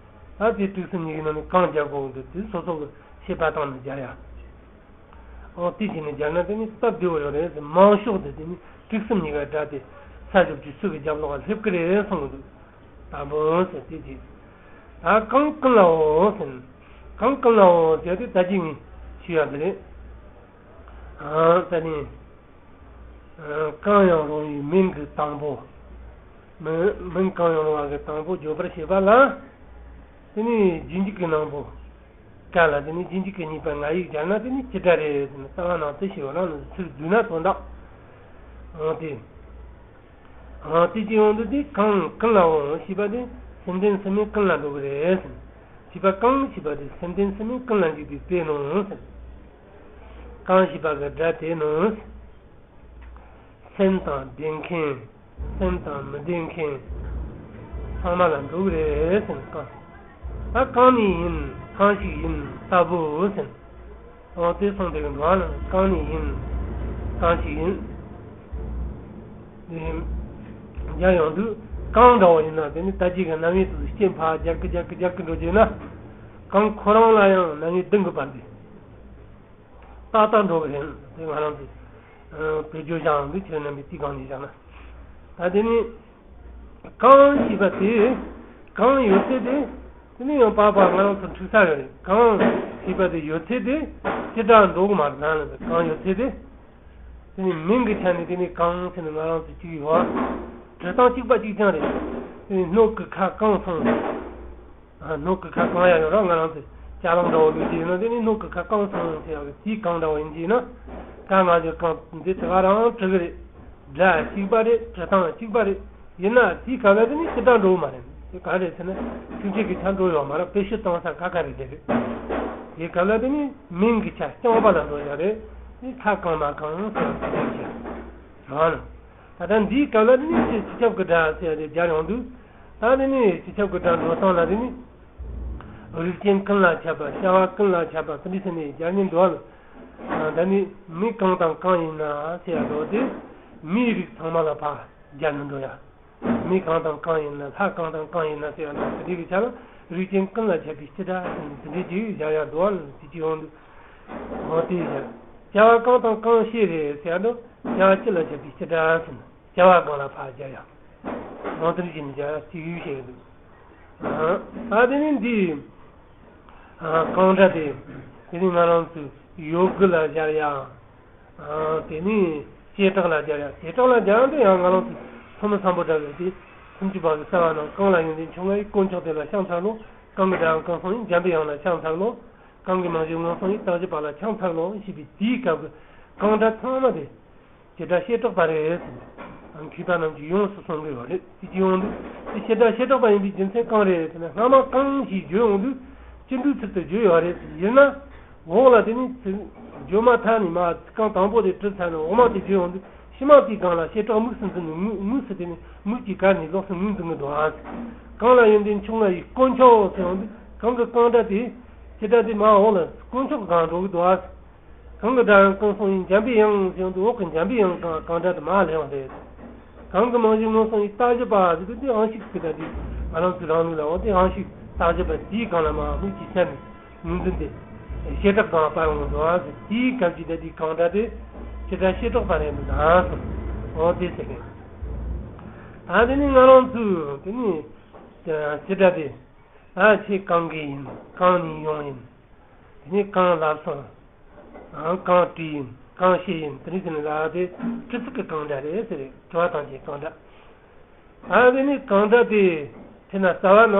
ད་དེ་དྲུག་གསུམ་གཉིས་ཀའི་ནང་ནས་གང་བཞག་དགོས་འདུག་དེ་སོ་སོ་གི་ཤེས་པ་བཏང་ནས་སྦྱར་ཡ། འོ་དེ་བྱས་ནས་སྦྱར་ན་དེ་ནི་སྟབས་བདེ་བོ་ཡོད་རེད་ཟེར། མང་ཤོས་དེ་དེ་ནི་དྲུག་གསུམ་གཉིས་ཀ་སྒྲ་དེ་ས་ཞབས་ཀྱུ་སུ་གི་རྒྱབ་ལོགས་ལ་སླེབས་ཀྱི་རེད་གསུང་གི་འདུག་དང་པོ་ཟེར་དེ་གཅིག་ད་གང་ཀུན་ལའོ་ཟེར། གང་ཀུན་ལའོ་ཟེར་དེ་ད་གཅིག་ངས་ཞུ་ཡ་དེ་རེད། ཨ་ད་ནི་ཨ་གང་ཡང་རུང་བའི་མིང་གི་དང་པོ། མིང་མིང་གང་ཡང་རུང་བ་གི་དང་པོ་བརྗོད་པར་བྱེད་པ་ལ། དེ་ནི་རྗེས་འཇུག་གི་ནང་པོ། ཀ་ལ་དེ་ནི་རྗེས་འཇུག་གི་གཉིས་པ་ང་ཡིག་སྦྱར་ན་དེ་ནི་ཅི་འདྲ་རེད་ཟེར་ན། རྩ་བ་ནང་དེ་ཞེས་པ་རང་ལ་ཚུར་བསྡུས་ན་དོན་དག་འོ་དེ། འོ་དེ་ཅི་ཡོང་དུས་དེ་གང་ཀུན་ལའོ་ཞེས་པ་དེ་སེམས་ལྡན་སེམས་མེད་ཀུན་ལ་འགྲོ་གི་རེད་ཟེར། ཞེས་པ་གང་ཞེས་པ་དེ་སེམས་ལྡན་སེམས་མེད་ཀུན་ལ་འཇུག་པའི་དཔེ་ནོ་ཟེར། གང་ཞེས་པ་གི་སྒྲ་དེ་ནི། སེམས་དང་ལྡན་མཁན། སེམས་དང་མི་ལྡན་མཁན། ཚང་མ་ལ་འགྲོ་གི་རེད་ཟེར་ན་གང་། ད་གང་ནས་ཡིན། གང་ཞིག་ཡིན་ལྟ་བུ་ཟེར། འོ་དེ་གསུངས་དེ་གི་འགྲོ་བ་ལ་གང་ནས་ཡིན། གང་ཞིག་ཡིན། དེ་སྦྱར་ཡོང་དུས་གང་འདྲ་བོ་ཡིན་ན་དེ་ནི་ད་ཅི་གི་རྣམ་དབྱེ་དུ་རྐྱེན་ཕར་རྒྱག་གི་རྒྱག་གི་རྒྱག་གི་འགྲོ་རྒྱུ་ན། གང་ཁོ་རང་ལ་ཡང་རྣམ་དབྱེ་བདུན་གི་བར་དུ། ཏག་ཏག་འགྲོ་གི་རེད། དེ་ང་རང་ཚོས་བེད་སྤྱོད་བྱ་ཡང་འདུག་ཁྱེད་རྣམ་པས་དེའི་སྒང་ནས་བཞག་ན། ད་དེ་ནི་གང་ཞེས་པ་དེ། གང་ཡོད་ཚད་དེ། དེ་ནི་ཡང་པགས་པ་ང་རང་ཚོ་འཁྲུག་ས་ཡོད་རེད། གང་ཞེས་པ་དེ་ཡོད་ཚད་དེ་ཅི་འདྲ་འགྲོ་གི་མ་རེད་ལ། གང་ཡོད་ཚད་དེ། དེ་ནི་མིང་གི་ཆ་ནས་དེ་ནི་གང་ཟེར་ནས་ང་རང་ཚོ་གཅིག་ཡོད། བྲི་སྟངས་གཅིག་པ་གཅིག་རྐྱང་རེད། དེ་ནི་སྣོད་ཀྱི་ཁ་གང་སོང་། ཨ་སྣོད་ཀྱི་ཁ་གང་ཡང་ཡོད་ར། ང་རང་ཚོས་ཅ་ལག་འདྲ་བོ་ལུས་ཀྱི་ཡིན་ན་དེ་ནི་སྣོད་ཀྱི་ཁ་གང་སོང་ཟེར་ཡག་གི་དེའི་གང་འདྲ་བོ་ཡིན་གྱི་ཡིན་ན། ཀ་ང་ཚོས་གང་འདི་དེ་ག་རང་བྲི་གི་རེད། སྒྲ་གཅིག་པ་རེད། བྲི་སྟངས་གཅིག་པ་རེད། ཡིན་ན་དེའི་སྐབས་ལ་དེ་ནི་ཅི་འདྲ་འགྲོ་གི་མ་རེད། དེ་ག་རེད་ཟེར་ན་ཚིག་འགྲེལ་གྱི་ཆ་འགྲོ་ཡོད་མ་རེད། བེད་སྤྱོད་གཏོང་ས་ཁ་ཁ་རེད་དེ་རེད། དེའི་སྐབས་ལ་དེ་ནི་མིང་གི་ཆ་རྐྱང་པ་ལ་འགྲོ་ཡག་རེད། དེ་ཁ་གང་མ་གང་ཟེར་ཡག་གི་དེ་ཆ་རང་ལ། ད་ལྟ་འདིའི་སྐབས་ལ་དེ་ནི་སྤྱི་ཁྱབ་ཀྱི་སྒྲ་ཟེར་ཡ་དེ་སྦྱར་ཡོང་དུས། ད་དེ་ནི་སྤྱི་ཁྱབ་ཀྱི་སྒྲ་འགྲོ་སྟངས་ལ་དེ་ནི་རིགས་ཅན་ཀུན་ལ་ཁྱབ་པ། བྱ་བ་ཀུན་ལ་ཁྱབ་པ་དེ་འདྲ་ཟེར་ནས་སྦྱར་ཉེན་འདུག་ཨ། ད་ནི་མི་གང་དང་གང་ཡིན་ན་ཟེར་ཡ་འགྲོ་དེ། མིའི་རིགས་ཚང་མ་ལ་ཕར་སྦྱར་ནས་འགྲོ་ཡ། མི་གང་དང་གང་ཡིན་ན། ལྷ་གང་དང་གང་ཡིན་ན་ཟེར་ཡ་ན་དེ་འདྲའི་གི་ཆ་ལ་རིགས་ཅན་ཀུན་ལ་ཁྱབ་པའི་སྤྱི་སྒྲ་ཟེར་ནས་དེ་འདྲའི་ཅིག་སྦྱར་ཡ་འདུག་ཨ། དེ་ཅིག་ཡོང་དུས། འོ་དེ་བྱ་བ་གང་དང་གང་ཞིག་རེད་ཟེར་ཡ་འདུག་བྱ་བ་སྤྱི་ལ་ཁྱབ་པའི་སྤྱི་སྒྲ་ཟེར་ན་བྱ་བ་གང་ལ་ཕར་སྦྱར་ཡ། ནང་དོན་གྱི་སྦྱར་ཡ་ཅིག་ཡོད་བཤད་ཀྱི་འདུག་ཨ་དེ་ནི་འདི་ཨ་གང་སྒྲ་དེ། དེ་ནི་ང་རང་ཚོས་ཡོད་དགུ་ལ་སྦྱར་ཡ། ཨ་དེ་ནི་བྱེ་བྲག་ལ་སྦྱར་ཡ། བྱེ་བྲག་ལ་སྦྱར་ཡ་དེ་ཡང་ང་རང་ཚོས་ཐོན་མི་སམ་བྷོ་ཊ་ཡོད་དེ། སུམ་ཅུ་པ་གི་རྩ་བ་ན། གང་ལ་ཡོན་ཏན་ཕྱོགས་སྔ་ཡི་དཀོན་མཆོག་དེ་ལ་ཕྱག་འཚལ་ལོ། གང་གི་སྒྲ་ཡང་ཀུན་གསུང་ཡི་འཇམ་པའི་དབྱངས་ལ་ཕྱག་འཚལ་ལོ། གང་གི་མིང་བཞིན་ངན་སོང་ཡི་བརྟག་གཞི་པ་ལ་ཕྱག་འཚལ་ལོ་ཞེས་པའི་དེའི་སྐབས་ཀྱི་གང་སྒྲ་ཚང་མ་དེ་བྱེད་སྒྲ་བྱེ་བྲག་པ་རེད་ཟེར་ནས་མཁས་པ་རྣམས་ཀྱིས་ཡོངས་སུ་གསུང་གི་ཡོད་རེད། དེ་ཅི་ཡོང་དུས་དེ་བྱེད་སྒྲ་བྱེ་བྲག་པ་ཡིན་པའི་རྒྱུ་མཚན་གང་རེད་ཟེར་ན། སྔ་མ་གང་ཞེས་བརྗོད་ཡོང་དུས་ཅི་འདྲའི་ཚུལ་དུ་བརྗོད་ཡོད་རེད་ཟེར། ཡིན་ན་འོག་ལ་དེ་ནི་ཚིག་བརྗོད་མ་ཐག་ནས་མ་ཚིག་རྐང་དང་པོ་དེ་བྲིས་ཚར་ནས་འོག་མ་དེ་བརྗོད་ཡོང་དུས་ཕྱི་མ་དེའི་སྒང་ལ་བྱེ་བྲག་དམིགས་སུ་འཛིན་ནས་དམིགས་དམིགས་སུ་དེ་ནི་དམིགས་ཀྱི་གར་ནས་ལོགས་སུ་ངོས་འཛིན་གྱི་འདུག་ཨ། གང་ལ་ཡོན་ཏན་ཕྱོགས་སྔ་ཡི་དཀོན་མཆོག་ཟེར་ཡོང་དུས་གང་གི་གང་སྒྲ་དེ་བྱེད་སྒྲ་དེ་མ་འོག་ལ་དཀོན་མཆོག་གི་སྒང་འགྲོ་གི་འདུག་ཨ། གང་གི་སྒྲ་ཡང་ཀུན་གསུང་ཡི་འཇམ་པའི་དབྱངས་ཟེར་ཡོང་དུས་འོག་གི་འཇམ་པའི་དབྱངས་གང་གང་སྒྲ་དེ་མ་ལྷན་པ་རེད། གང་གི་མིང་བཞིན་ངན་སོང་ཡི་བརྟག་གཞི་པ་ཟེར་དུས་དེ་དབང་ཤུགས་ཀྱི་སྒྲ་དེ་ང་རང་ཚོའི་རང་ལུགས་ལ་འོ་དེ་དབང་ཤུགས་བརྟག་གཞི་པ་དེའི་སྒང་ལ་མ་དམིགས་ཀྱི་ཆ་ནས། ངོས་འཛིན་དེ་བྱེ་བྲག་གང་པར་འོང་འགྲོ་བ་ཟེར། དེའི་སྐབས་ཀྱི་ད་དེའི་གང་སྒྲ་དེ་བྱེད་སྒྲ་བྱེ་བྲག་པ་རེད་འདུག་ན་གསུངས། འོ་དེ་ཟེར་མཁན། ད་དེ་ནི་ང་རང་ཚོས་དེ་ནི་བྱེད་སྒྲ་དེ་ད་ཁྱེད་གང་གི་ཡིན། གང་ནས་ཡོང་ཡིན། དེ་ནི་གང་ལབ་སོང་། གང་བྲིས་ཡིན། གང་བཤད་ཡིན། དེ་ནི་དེ་ནི་ལབ་དེ་དྲི་ཚིག་གི་གང་སྒྲ་རེད་ཟེར། དྲི་བ་དང་བཅས་གང་སྒྲ། ཨ་དེ་ནི་གང་སྒྲ་དེ་དེ་ན་རྩ་བ་ན་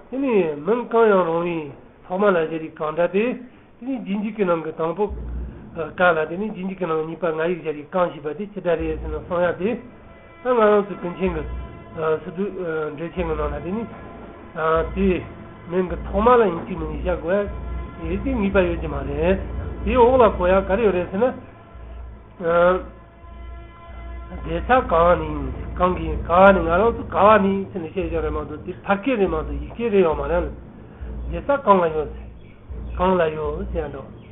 དེ་ནི་མིང་གང་ཡང་རུང་བའི་ཐོག་མ་ལ་སྦྱར་བའི་གང་སྒྲ་དེ། དེ་ནི་རྗེས་འཇུག་གི་ནང་གི་དང་པོ་ཀ་ལ་དེ་ནི་རྗེས་འཇུག་གི་ནང་གཉིས་པ་ང་ཡིག་སྦྱར་བའི་གང་ཞེས་པ་དེ་ཅི་འདྲ་རེད་ཟེར་ན་གསུང་ཡ་དེ། ད་ང་རང་ཚོའི་ཀུན་མཁྱེན་གྱི་ སི་ཏུ་འགྲེལ་ཆེན་གྱི་ནང་ལ་དེ་ནི་དེ་མིང་གི་ཐོག་མ་ལ་ཡིན་གཅིག་མིན་གཉིས་བཞག་དགོས་ཡ་དེ་ངེས་པ་ཡོད་ཀྱི་མ་རེད། དེའི་འོག་ལ་གོ་ཡ་ག་རེ་ཡོད་རེད་ཟེར་ན། སྡེ་ས་གང་ནས་གང་གི་ག་ནས་ང་རང་ཚོ་ག་བ་ནས་ཟེར་ནས་བཤད་ཀྱི་རེད་མ་གཏོགས་དེ་ཕ་སྐད་རེད་མ་གཏོགས་ཡིག་སྐད་རེད་ཡོད་མ་རེད། སྡེ་ས་གང་ལ་ཡོད་ཟེར། གང་ལ་ཡོད་ཟེར་ཡ་འདྲ་བོ།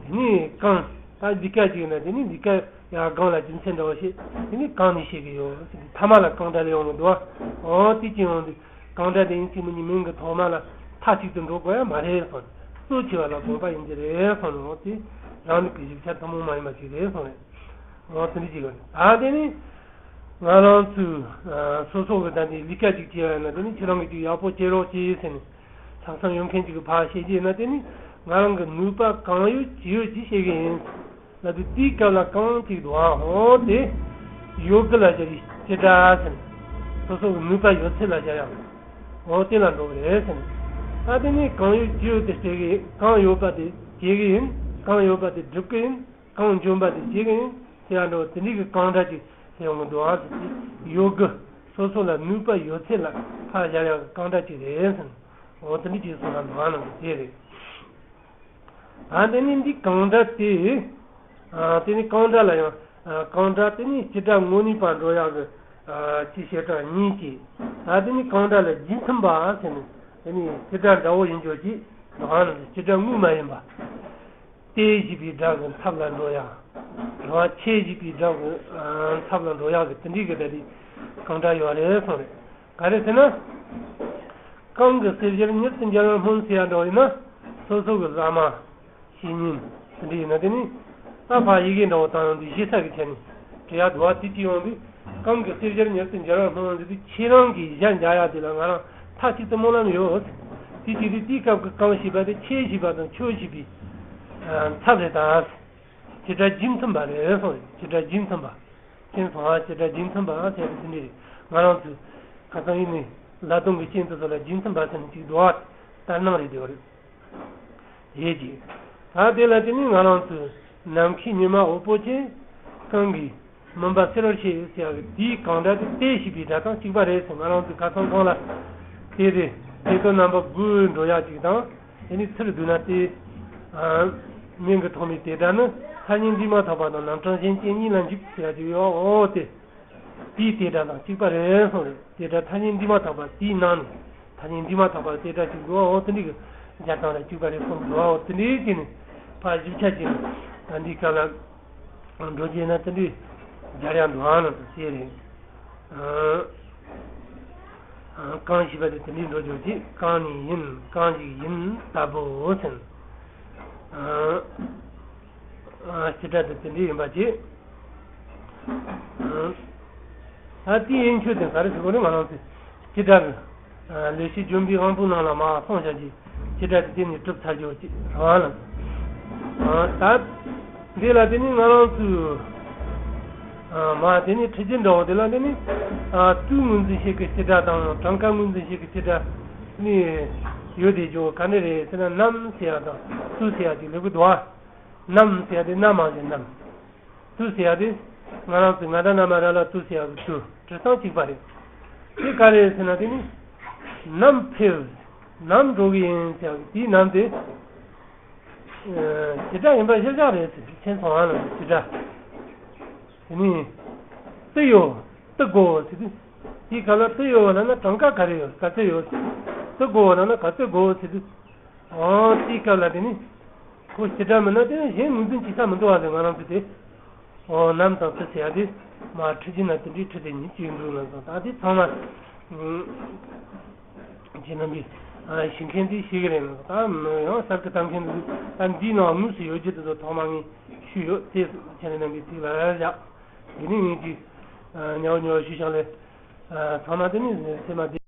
དེ་ནས་གང་ད་འདི་ག་ཅིག་ན་དེ་ནས་འདི་ག་ཡ་གང་ལ་རྒྱུ་མཚན་འདྲ་བོ་ཞིག་དེ་ནས་གང་ནས་བཤད་ཀྱི་ཡོད་ཟེར། ཐ་མ་ལ་གང་འདྲ་ལ་ཡོང་གི་འདུག་ཨ། འོ་དེ་ཅི་ཡོང་དུས། གང་འདྲ་དེ་ཡིན་གཅིག་མིན་གཉིས་མིང་གི་ཐོག་མ་ལ་མཐའ་གཅིག་ཏུ་འགྲོ་དགོས་ཡ་མ་རེད་གསུངས། གཙོ་ཆེ་བ་ལ་དགོངས་པ་ཡིན་གྱི་རེད་གསུངས་ནས། འོ་དེ་རང་ལུགས་ཀྱི་བཞི་ཆ་ཐུན་མོང་མ་ཡིན་པ་ཅིག་རེད་གསུངས་རེད། འོ་དེ་འདྲ་ཅིག་ཡོད་རེད། ད་དེ་ནི་ང་རང་ཚོས་སོ་སོ་གི་ད་ལྟའི་ལས་ཀ་ཅིག་བྱས་པ་ཡིན་ན། དེ་ནི་ཁྱེད་རང་གིས་ཅིག་ཡག་པོ་བྱེད་རོགས་གྱིས་ཟེར་ནས་ལྷག་བསམ་ཡོད་མཁན་ཅིག་གིས་ཕར་བཤད་ཀྱི་ཡིན་ན། དེ་ནི་ང་རང་གི་ནུས་པ་གང་ཡོད་ཅི་ཡོད་ཀྱིས་བཤད་གི་ཡིན། ལབ་དུས་དེའི་སྐབས་ལ་གང་གཅིག་འདུག་ཨ། འོ་དེ་ཡོ་གི་ལ་སྦྱར་བའི་སྤྱི་སྒྲ་ཟེར་ནས། སོ་སོ་གི་ནུས་པ་ཡོད་ཚད་ལ་སྦྱར་ཡག་འོ་དེ་ལ་འགྲོ་གི་རེད་ཟེར་ནས། ད་དེ་ནས་གང་ཡོད་ཅི་ཡོད་དེ་སྤྲད་གི་ཡིན། གང་ཡོད་པ་དེ་བྱེད་གི་ཡིན། གང་ཡོད་པ་དེ་སྒྲུབ་གི་ཡིན། གང་འཇོམས་པ་དེ་བྱེད་གི་ཡིན་ཟེར་ཡག་འདྲ་བོ་དེ་འདྲའི་གི་གང་སྒྲ་ཅིག་ཡོང་གི་འདུག་ཨ་ཟེར་གྱི། ཡོ་གི་སོ་སོ་ལ་ནུས་པ་ཡོད་ཚད་ལ་ཕར་སྦྱར་ཡག་གི་གང་སྒྲ་ཅིག་རེད་ཟེར་ནས། འོ་དེ་འདྲ་ཅིག་གསུངས་ན་འདུག་ཨ་ནང་གི་དེ་རེད། ཨ་དེ་ནི་འདི་གང་སྒྲ་དེ། ཨ་དེ་ནི་གང་སྒྲ་ལ་ཡང་། ཨ་གང་སྒྲ་དེ་ནི་སྤྱི་སྒྲ་དངོས་གནས་པ་འགྲོ་ཡག་གི་ཨ་ཅིག་བྱེད་སྒྲ་གཉིས་ཀྱིས། ཨ་དེ་ནི་གང་སྒྲ་ལ་རྗེས་མཐུན་པ་ཟེར་ནས། དེ་ནི་སྤྱི་སྒྲ་འདྲ་བོ་ཡིན་ཆོག་ཅིག་འདུག་ཨ་ནི་སྤྱི་སྒྲ་དངོས་མ་ཡིན་པ། དེ་ཞེས་པའི་སྒྲ་གི་ཚབ་ལ་འགྲོ་ཡག་རེད་བ། ཆེ་ཞེས་པའི་སྒྲ་གི་ཨ་ཚབ་ལ་འགྲོ་ཡག་གི་དེ་འདྲའི་གི་ད་དེ་གང་སྒྲ་ཡོད་རེད་གསུངས་རེད། ག་རེ་ཟེར་ན། གང་གི་སེལ་བྱེད་མྱུར་དུ་འབྱར་བའི་སྨོན་ཟེར་ཡ་འདྲ་བོ་ཡིན་ན། སོ་སོ་གི་བླ་མ་བཤེས་གཉེན་དེ་འདྲ་ཡིན་ན། དེ་ནི་ད་ཕར་ཡི་གེ་འདྲ་བོ་བཏང་ཡོང་དུས་ཞེ་ས་གི་ཆ་ནས་འབྲི་ཡག་འདུག་བ། དེ་ཅི་ཡོང་དུས་གང་གི་སེལ་བྱེད་མྱུར་དུ་འབྱར་བའི་སྨོན་ཟེར་དུས་ཁྱེད་རང་གི་གཞན་འབྱར་ཡག་དེ་ལ་ང་རང་མཐའ་གཅིག་ཏུ་སྨོན་ལམ་ཡོད། དེ་ཅི་དུས་དེའི་སྐབས་ཀྱི་གང་ཞེས་པ་དེ་ཁྱེད་ཞེས་པ་དང་ཁྱོད་ཞེས་པའི་ཚབ་རེད་ད། སྤྱི་སྒྲ་རྗེས་མཐུན་པ་རེད་གསུངས་རེད། སྤྱི་སྒྲ་རྗེས་མཐུན་པ། མཁྱེན་སོང་ཨ། སྤྱི་སྒྲ་རྗེས་མཐུན་པ་ཟེར་དེ་འདྲ་རེད། ང་རང་ཚོས་ཁ་སང་ཡིན་ནི་ལ་དོན་གྱི་རྐྱེན་དུ་སོགས་ལ་རྗེས་མཐུན་པ་ཟེར་ནས་ཅིག་འདུག་ཨ། ལྟར་སྣང་རེད་དེ་རེད། ཡེ་ཅིག་ད་དེ་ལ་དེ་ནི་ང་རང་ཚོས་ནམ་མཁའི་ཉི་མ་འོད་པོ་ཆེ། གང་གིས་མུན་པ་སེལ་བར་བྱེད་ཟེར་ཡག་གི་དེའི་གང་སྒྲ་དེ་དེ་ཞེས་པའི་སྒྲ་དང་གཅིག་པ་རེད་ཟེར། ང་རང་ཚོས་ཁ་སང་གང་ལ་དེ་རེད། དེ་དོན་རྣམ་པ་དགུ་འགྲོ་ཡག་ཅིག་དང་། དེ་ནི་ཚུར་བསྡུ་ན་དེ། ཨ་མིང་གི་ཐོག་མའི་དེ་སྒྲ་ནི་ཐ་སྙད་འདས་མ་ཐག་པ་དང་རྣམ་གྲངས་གཞན་ཅན་གཉིས་ལ་འཇུག་ཟེར་ཡག་ཅིག་ཡོད། འོ་དེ། དེའི་དེ་སྒྲ་དང་གཅིག་པ་རེད་གསུངས་རེད། དེ་སྒྲ་ཐ་སྙད་འདས་མ་ཐག་པ་དེའི་ནང་ནས་ཐ་སྙད་འདས་མ་ཐག་པ་དེ་སྒྲ་ཅིག་འདུག་འོ་དེ་འདྲ་གི་སྦྱར་སྟངས་ལ་གཅིག་པ་རེད་གསུངས་འདུག་འོ་དེ་འདྲའི་དེ་ནི་ཕར་བཞི་ཆ་ཅིག་ད་འདིའི་སྐབས་ལ་འགྲོ་རྒྱུ་ན་དེ་འདྲའི་སྦྱར་ཡག་འདུག་ཨ་ནང་དུ་དེ་རེད། གང་ཞེས་པ་དེ་དེ་འདྲའི་འགྲོ་རྒྱུ་ཅིག་གང་ནས་ཡིན། གང་ཞིག་ཡིན་ལྟ་བུ་ཟེར། སྤྱི་སྒྲ་དེ་དེ་འདྲའི་ཡིན་པ་ཅིག་ད་དེའི་ཡན་ཆོད་དེ་ག་རེ་ཟེར་དགོས་རེད། ང་རང་ཚོས་སྤྱི་སྒྲ་གི་ལེགས་བཤད་ལྗོན་པའི་དབང་པོའི་ནང་ལ་མར་གསུངས་བཞག་གི་སྤྱི་སྒྲ་དེ་དེ་ནས་གྲུབ་ཚར་རྒྱུ་ཅིག་རང་ལ། ད་འདི་ལ་དེ་ནི་ང་རང་ཚོས་མ་དེ་ནི་ཁྲིད་རྒྱུ་འདྲ་བོ་དེ་ལ་དེ་ནི་ཏུའུ་ངོས་འཛིན་བྱེད་ཀྱི་སྤྱི་སྒྲ་དང་གྲངས་ཀ་ངོས་འཛིན་བྱེད་ཀྱི་སྤྱི་སྒྲ་ནི་ཡོད་དེ། ཇོ་ག་འདྲ་རེད་ཟེར་ན། ནམ་ཟེར་ཡག་དང་ཏུ་ཟེར་ཡག་ཅིག་ལབ་གི་འདུག་ཨ། ནམ་ཟེར་ཡག་དེ་ན་མ་ཟེར་ནམ། ཏུ་ཟེར་ཡག་དེ་ང་རང་ཚོའི་ང་ད་ན་མ་ར་ལ་ཏུ་ཟེར་ཡག་གི་ཏུ་འབྲི་སྟངས་གཅིག་པ་རེད། དེ་ག་རེད་ཟེར་ན་དེ་ནི་ནམ་ཕེབས། ནམ་འགྲོ་གི་ཡིན་ཟེར་ཡག་གི་དེའི་ནམ་དེ་སྤྱི་སྒྲ་ཡིན་པ་ཤེས་བྱ་རེད་ཟེར། མཁྱེན་སོང་ཨ་ལ་སྤྱི་སྒྲ། དེ་ནི་ཏི་ཡོ། ཏི་གོ་ཟེར་དུས། དེའི་སྐབས་ལ་ཏི་ཡོ་ལབ་ན་གྲངས་ཀ་ག་རེ་ཡོད། ག་ཚོད་ཡོད། ཏི་གོ་ལབ་ན་ག་ཚོད་གོ་ཟེར་དུས། འོ་དེའི་སྐབས་ལ་དེ་ནི་ཁོ་སྤྱི་སྒྲ་མིན་ན་དེ་ནི་གཞན་ངོས་འཛིན་བྱེད་ས་མི་འདུག་བ་ཟེར། ང་རང་ཚོ་དེ། འོ་ནམ་དང་ཏི་ཟེར་ཡག་དེ་མར་ཁྲིད་ཀྱི་ན་དེ་འདྲའི་ཁྲིད་དེ་ཉིད་ཀྱི་འདུག་ལ་སོང་། ད་དེ་ཚང་མ། ཁྱེད་རྣམ་པས་ཤེས་མཁན་དེ་ཤེས་ཀྱི་རེད། ད་ཡང་གསར་གྱི་ལྟ་མཁན་འདུག་ད་འདིའི་ནང་དངོས་སུ་ཡོད་རྒྱུ་དེ་ཚོ་ཐོག་མ་ངས་ཞུས་ཡོད་དེ། ཁྱེད་རྣམ་པས་ཐུགས་ལ་བཞག་འདི་ནི་ངས་ཀྱིས་ཉོ་ཉོ་ཞུས་བཞག་ལས། ཚང་མ་དེ་ནི་སེམས་མ་བདེ།